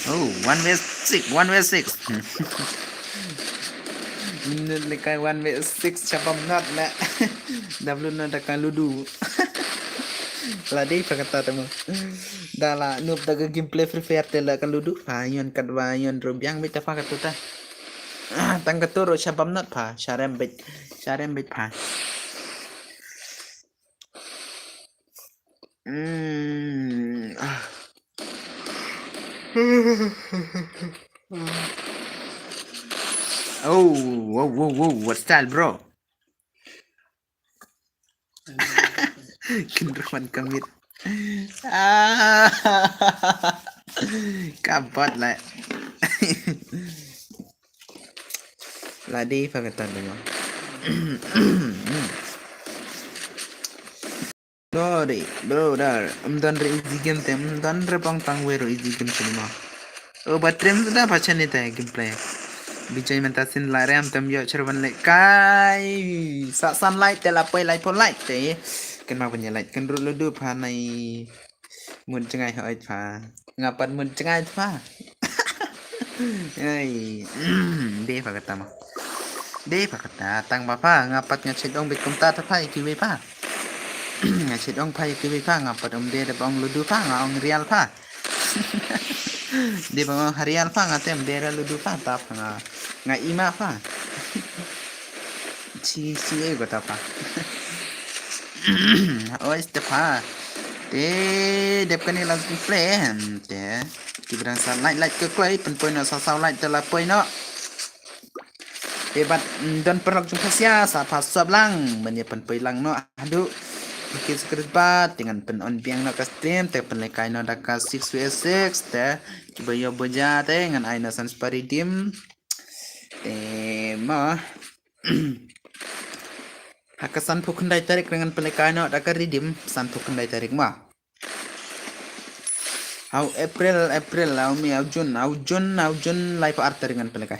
Oh, one v six, one v six. Minit lekai one v six, shabam not na. W na da ka ludu. La dei pha kata te mo. Da la noob da ka gameplay Free Fire te la ka ludu. Pha yon kat wa yon ro biang bit pha kata ta. Tang kata ro shabam not pha. Sharem bit. Sharem bit pha. Mm. Oh, whoa, whoa, whoa, what style, bro? Kinruan kamit. Ah. Kabot lah. Ladi paketan dulu. Sorry, brother. Em don re easy game tem, em don re pang tang wero easy game cinema. Oh, ba trim tu dah baca ni teh gameplay. Bijay mentasin la rem tem yo cerban le kai. Sa san like te la poi like po like te. Ken ma punya like ken rut ludu pha nai. Mun cengai hoi pha. Ngapat mun cengai pha. Hei. Deh pha kata ma. Deh pha kata tang ba pha ngapat nga chet ong bit kumta ta pha iki we pha. Nga chet ong pha iki we pha ngapat um deh da bong ludu pha nga ong real pha. Deh bong ong real pha nga tem deh da ludu pha ta pha nga nga ima pha. Chi chi e gota pha. Oi ste pha. Te dep kane la play em te. Ki brang sa like like ke kloi pen poi no sa sa like te la poi no. Te bat don perlok jong phasia sa pha sop lang ban ye pen poi lang no. Aduh. Ki skrit ba te ngan pen on biang no ka stream te pen lekai no da ka six v six te. Ki ba yo boja te ngan ai no san spari dim. Te ma. Ha ka sanphew khyndai tarik ngan pynlehkai noh da ka redeem sanphew khyndai tarik ma. Hau April, April, hau May, hau June, hau June, hau June laiphew ar tarik ngan pynlehkai.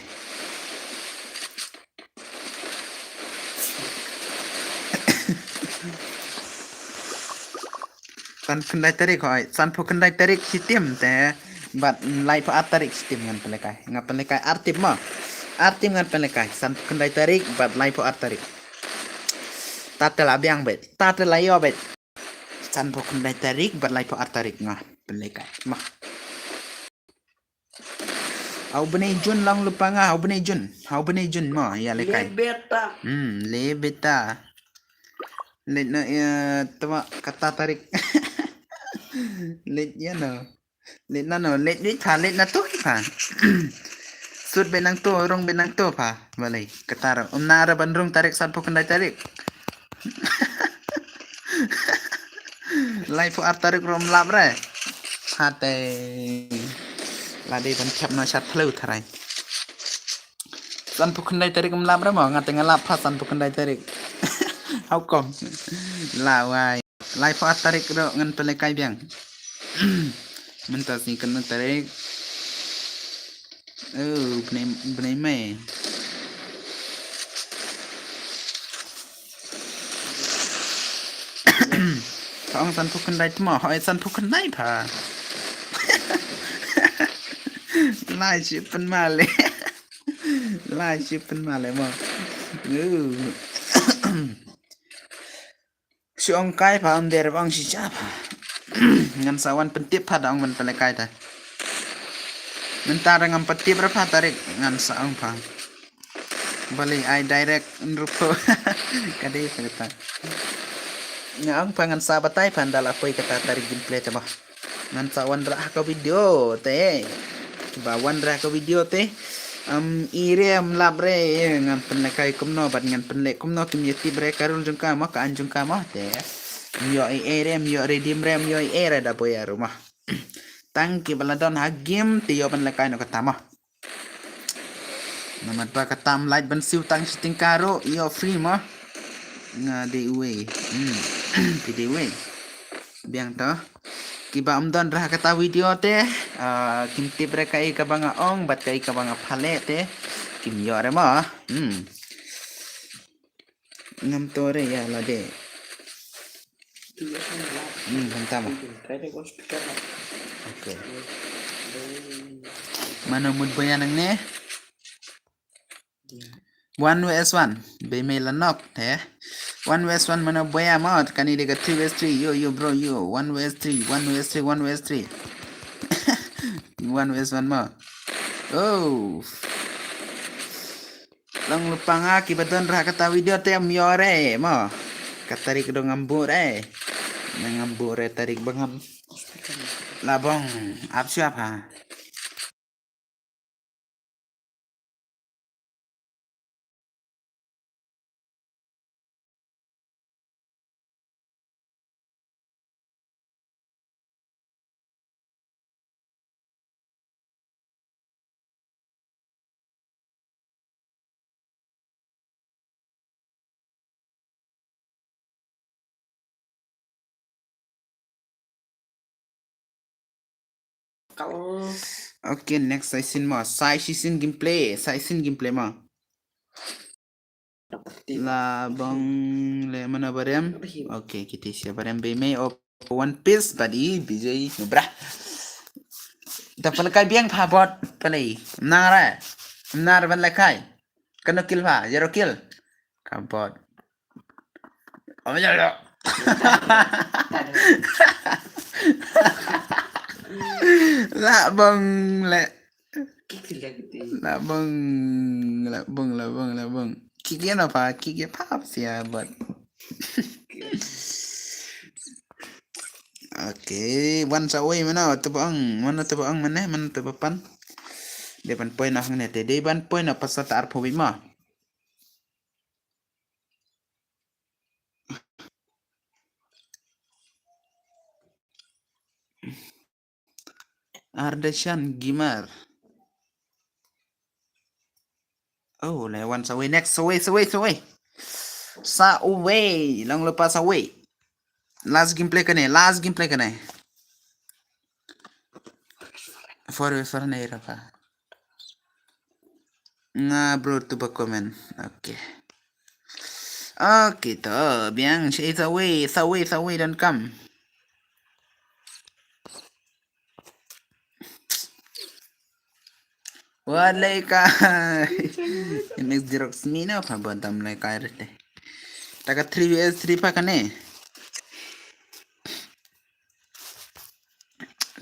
San khyndai tarik hoi, sanphew khyndai tarik shitim te bad laiphew ar tarik shitim ngan pynlehkai. Ngan pynlehkai ar tim ma. Ar tim ngan pynlehkai sanphew khyndai tarik bad laiphew ar tarik. Tata la biang bet, tata la ïoh bet. Sanphew khyndai tarik bad laiphew ar tarik ngan pynlehkai ma. Hau bnai Jun long lypa nga, hau bnai Jun. Hau bnai Jun mo ïa lekai. Le beta. Hmm, le beta. Let no ïa tama kata tarik. Let ïa no. Let na no, let wit pha, let na to ki pha. Sut benang to, rung benang to pha. Balei kata ro. Um na ra ban rung tarik sanphew khyndai tarik. Laiphew ar tarik rum lap re. Hate. La dei ban khep na shat phleu tharai. Sanphew khyndai tarik um lap re mo, nga te nga lap pha sanphew khyndai tarik. How come? La wai. Laiphew ar tarik ro ngan pynlehkai biang. Mynta sing khyndai tarik. Oh, bnai bnai mai. Pha ong sanphew khyndai tmo, hoi sanphew khyndai pha. Lai shi pynmale. Lai shi pynmale mo. Shi ong kai pha um der bang shi cha pha. Ngan sa wan pyntip pha da ong ban pynlehkai ta. Mynta da ngam pyntip ra pha tarik ngan sa ong pha. Balei ai direct nrupo. Ka dei sa kata. Nga ong pha ngan sa batai pha nda la poi kata tarik gameplay te ba. Ngan sa wan rah ka video te. Ba wan rah ka video te. Am ire am lap re ngan pynlehkai kumno bad ngan pynleh kumno kim ïa tip re ka rul jong ka ma ka an jong ka ma te. Am ïoh i ere am ïoh redeem re am ïoh i ere da boy aru ma. Tang ki ba la don ha game te ïoh ban lehkai no kata ma. Namar ba kata am lait ban siew tang shi tyngka ruh ïoh free ma. Nga dei uwei. Hmm. Phi dei wei. Biang to. Kiba ym don re ha kata video te, ah, kim tip re kaei kaba nga ong bad kaei kaba nga pha leh te, kim ïoh re mo. Hmm. Ngam to re ïa lade. Hmm, hangta mo. Okay. Mano mut ba ïa nangne? One vs one. Bei mei la nok te. One vs one mano ba ïa mo. Kane dei ka three vs three. Yo, yo, bro, yo. One vs three, one vs three, one vs three. One vs one mo. Oh. Long lypa nga kiba don re ha kata video te ym ïoh re mo. Ka tarik dang ngam buh re. Ngam buh re tarik ba ngam. Labong. Ap siap ha. Okay, next session mo. Session gameplay, session gameplay mo. Labong le mana barem. Okay, kita sia barem be me op One Piece bad i B J nubra. Da palakai biang pha bot palai. Nara. Nara ban lakai. Kano kill pha, zero kill. Ka bot. Oh ya ya. Labong le. Kiki lagi ti. Labong, labong, labong, labong. Kiki na pa, kiki pa sia bot. Okay, wan sa oi mana tu bang, mana tu bang mana, mana tu pan. Dei ban poi na hangne te, dei ban poi na pasa ta arphew wei ma. Ardashan Gamer. Oh, le wan sa wei next, sa wei, sa wei, sa wei. Sa wei, long lypa sa wei. Last gameplay kane, last gameplay kane. Forever ne rafa. Nga bro tu ba comment. Okay. Okay to, biang shi sa wei, sa wei, sa wei don kam. Walai ka. Next Xerox mi na pa ba dam lai kai rete. Taka three vs three pa kane.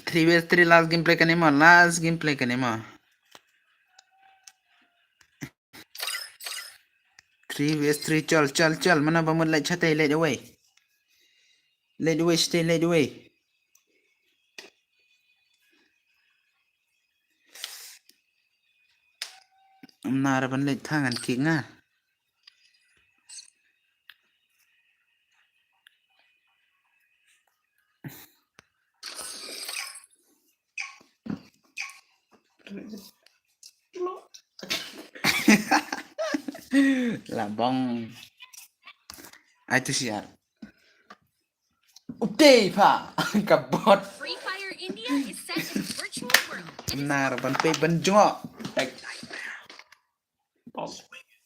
Three vs three last gameplay kane ma, last gameplay kane ma. Three vs three, chal, chal, chal. Mana ba mut leit shatei, leit away. Leit away, shatei, leit away. Nara ban leit thangan kick nga. Labong. Ai tu siar. Utei pa ka bot. Free Fire India is set in a virtual world. Nar ban pe ban jong.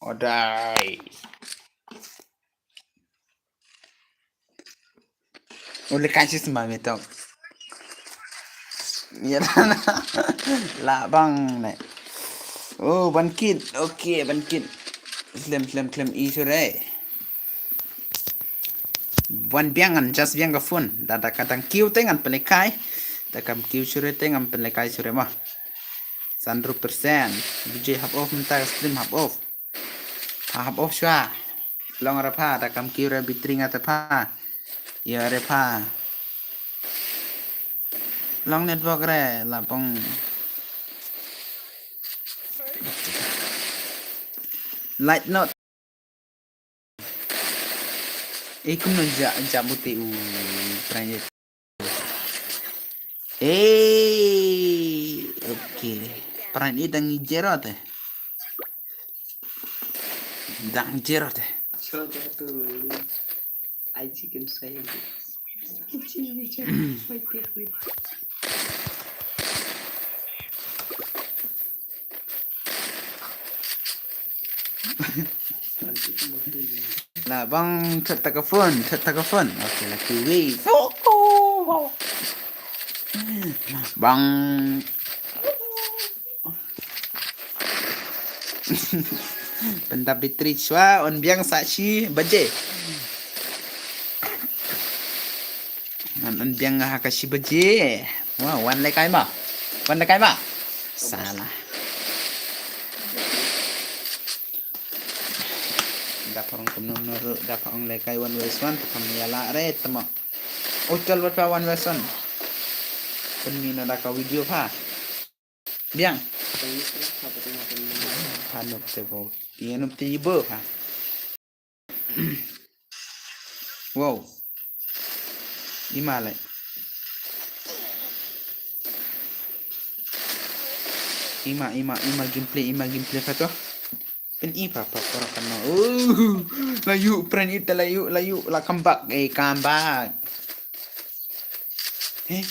Odai. Ule kan sis ma mi tok. Ya la bang ne. Oh, ban kit. Okay, ban kit. Klem, klem, klem i sure. Wan biang ngan just biang ka phone. Da da ka dang kiu te ngan pynlekai. Da kam kiu sure te ngan pynlekai sure ma. Sandru persen. B J hap off mynta stream hap off. Pha hap off shwa. Long ra pha da kam kiu ra bitring ata pha. Ya re pha. Long network re la pong. Light not. Eh, kumno ja, ja bute u pranje. Eh, okay. Pranje dang i jero te. Dang jero te. Ai chicken saya. La bang chat takafon, chat takafon. Okay, la kiwi. Bang. Pyndap battery shuwa, un biang sa shi baje. Ngan un biang ha ka shi baje. Wa, wan lehkai ma. Wan lehkai ma. Salah. Da pha ong kumno kumno ruh, da pha ong lehkai one versus one, pha ong ïa lah re tmo. Utal wat pha one versus one. Pynmih noh da ka video pha. Biang. Pha nup te bo. Ïa nup te bo pha. Wow. Ima le. Ima, ima, ima gameplay, ima gameplay pha to. Pyn-i pha, pha, pha, pha, no. Oh, la ïoh, friend, ita la ïoh, la ïoh, la come back. Eh, come back. Eh?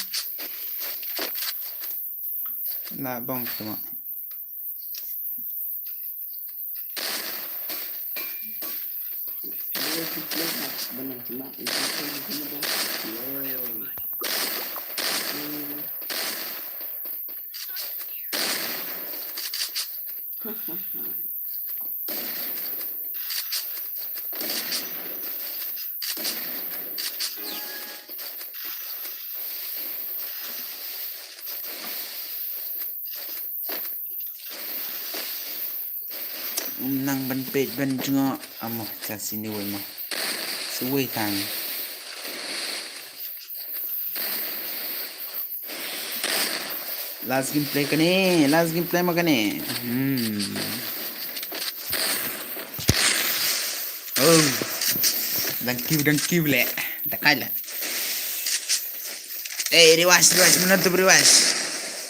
La bong tu ma. Um nang ban peit ban jngoh. Amo, chan sini wei mo. Suwei tang. Last gameplay kane, last gameplay ma kane. Hmm. Oh. Dang kiw, dang kiw le. Dakai le. Eh, rewas, rewas, mano tu rewas?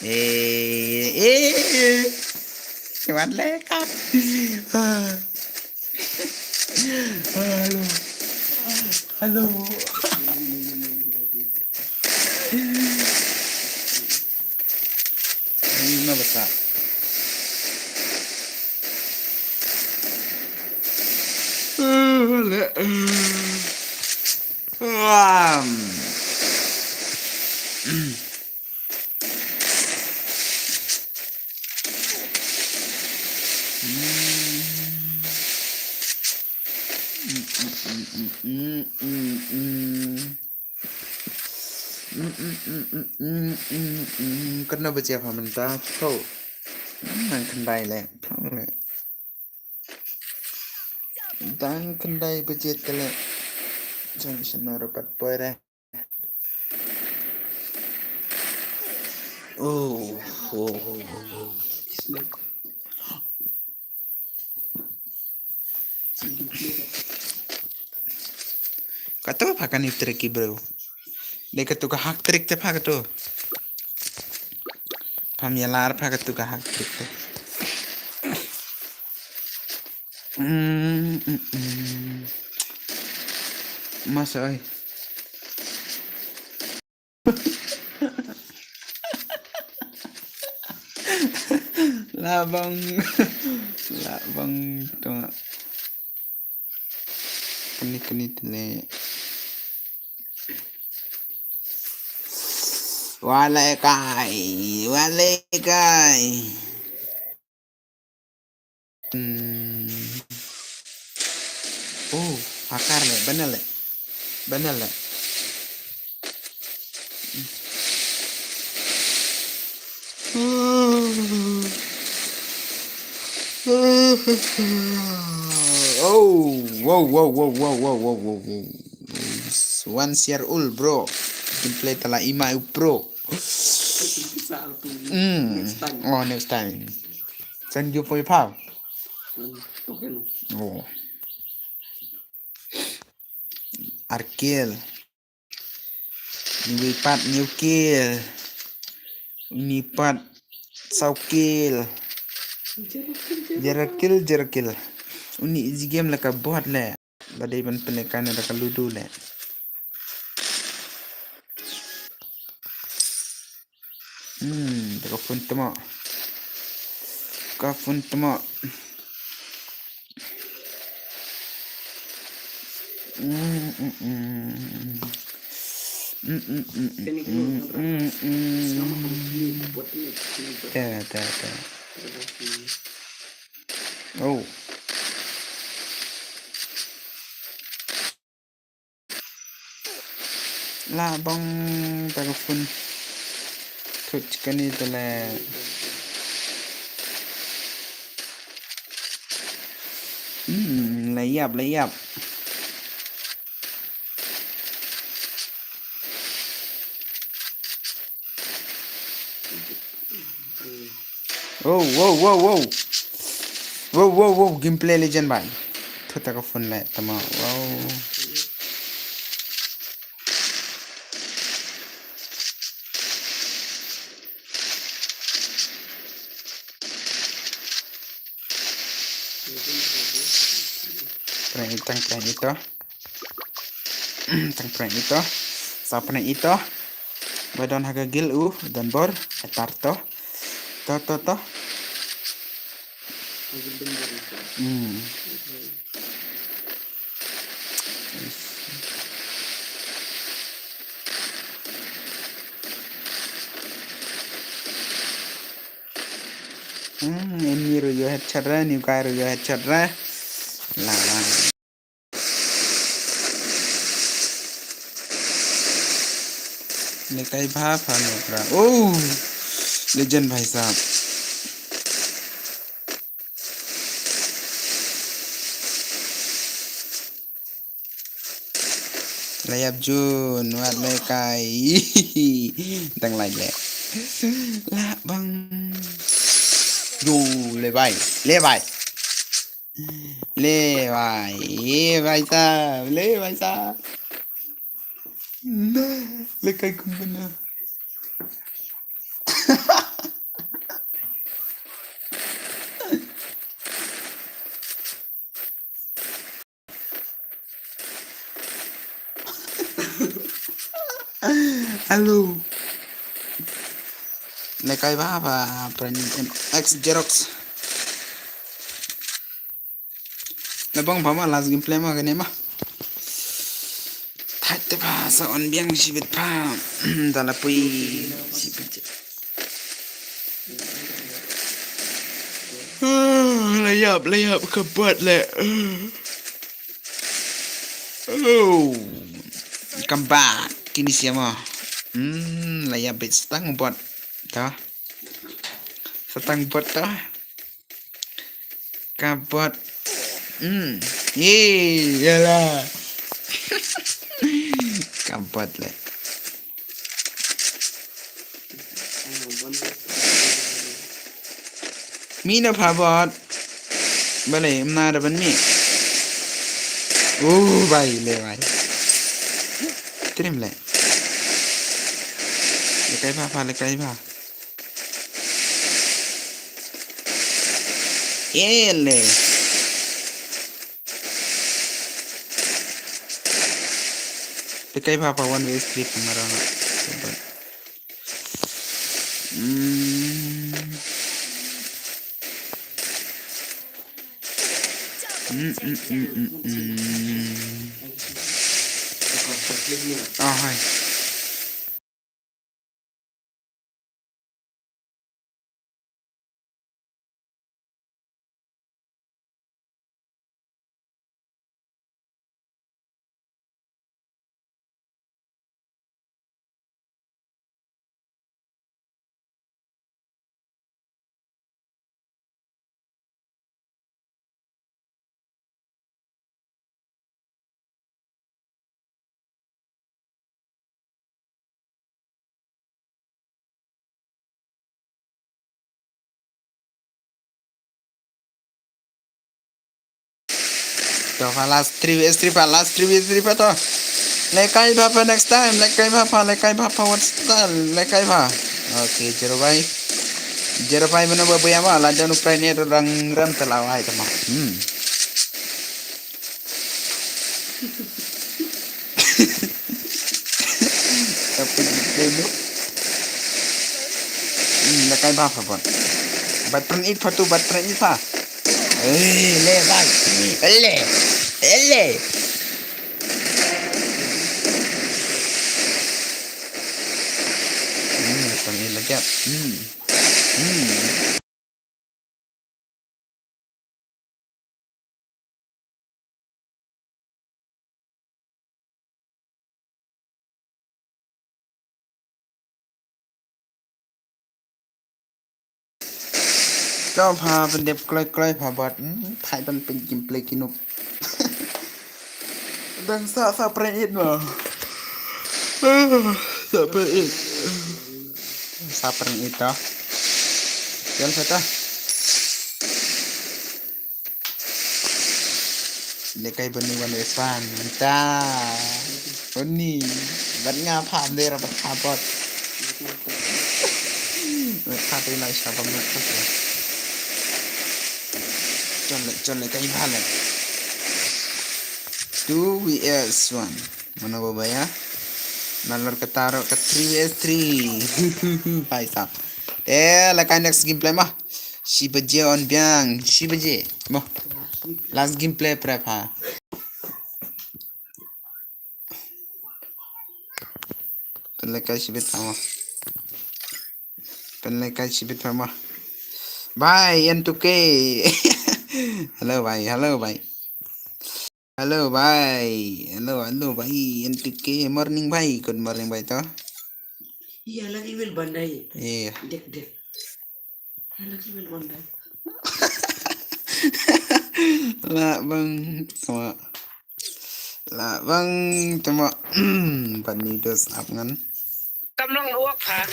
Eh, eh, eh. Rewas le ka. Ah. Hello. Hello. Ni na basa. Ah, le. Ah. Kano baje pha mynta? Tho. Nang khyndai le. Tho le. Dang khyndai baje te le. Jong sna rupat poi re. Oh, oh, oh, oh, oh. Kato pha kani trick ki bro. De kato ka hack trick te pha kato. Pham ïalar pha kato ka hack trick te. Mm, mm, mm. Masa oi. Labang. Labang tu. Kani kani tene. Walaikai, walaikai. Hmm. Oh, akar le, benar le. Benar le. Oh, wow, wow, wow. One year old, bro. Gameplay tala ima, bro. Mm. Next time. Oh, next time. Send you for your pal. Mm, okay, no. Oh. Ar kill. Ni wei pat hynñiew kill. Ni pat saw kill. Jerra kill, jerra kill. Uni easy game la ka bot le. Ba dei ban pynlehkai na da ka ludu leh. Hmm, da ka phone tama. Ka phone tama. Hmm, hmm, hmm. Hmm, hmm, hmm, hmm, hmm, hmm. Te, te, te. Oh. La bang ta ka phone. Thut kani tele. Hmm, la yap, la yap. Oh, wow, wow, wow. Wow, wow, wow, gameplay legend bhai. Thut ta ka phone leh tama. Wow. Prank itang prank ito. Tang prank ito. Sa prank ito. Ba don ha ka guild u, don bor, etar to. To, to, to. Hmm. Hmm, ini ruyo headshot re, ni kai ruyo headshot re. La. Lekai bha pha no pra. Oh, legend bhai sahab. Layap Jun, wat lekai. Tang lai le. La bang. Yo, le bhai, le bhai. Le bhai, le bhai sahab, le bhai sahab. Le kai kumbana. Hello. Lekai bha pha pran X Xerox. Labang pha ma last gameplay ma kane ma. Thait te pha sa on biang shibit pha. Da la pui shibit. Ah, layap, layap ka bot le. Oh. Come back. Kini siapa? Hmm, layap bit setang bot. Tah. Setang bot tah. Ka bot. Hmm. Ye, yalah. Ka bot le. Mi na pha bot. Bale, mna da ban mi. Oh, bhai, le bhai. Trim le. Lekai bha pha, lekai bha. Ele. Lekai bha pha one way street marana. Mm. Mm, mm, mm, mm, mm. Ah, hai. To, pa last three v three, pa last three v three pa to. Lekai bha pa next time, lekai bha pa, lekai bha pa what style, lekai bha. Okay, zero bhai. Zero bhai mano ba buya ma, la janu prai ne rang ram talaw ai tama. Hmm. Tapi dia tu. Hmm, la kai ba pha bot. Bat pren it pha tu, bat pren it pha. Eh, le bai. Le. Le. Hmm, pren it lagi. Hmm. Hmm. Jom ha pyndep kloi kloi ha bot. Hmm, thai ban pyn gameplay ki noob. Dang sa sa pren it mo. Sa pren it. Sa pren it to. Jom sa ta. Lekai bani wan Irfan, mantap. Oni, bat nga pha der bat pha bot. Bat pha tu lai sha bam na tu. Chon le, chon le kai bha le. Two V S one. Mano ba ba ya? Nalor ka taro ka three V S three. Bhai sahab. Eh, lekai next gameplay ma. Shi baje on biang, shi baje. Mo. Last gameplay prep ha. Pynlekai shibit pha mo. Pynlekai shibit pha mo. Bhai, N two K. Hello bhai, hello bhai. Hello bhai. Hello, hello bhai. N two K. Morning bhai. Good morning bhai to. Iya lagi wil bandai. Iya. Dek dek. Iya lagi wil bandai. La bang sama. La bang temo. Ban ni dos ap ngan. Kam long uak ha.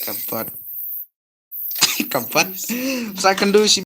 Ka bot. Ka bot. Sa kyndu shi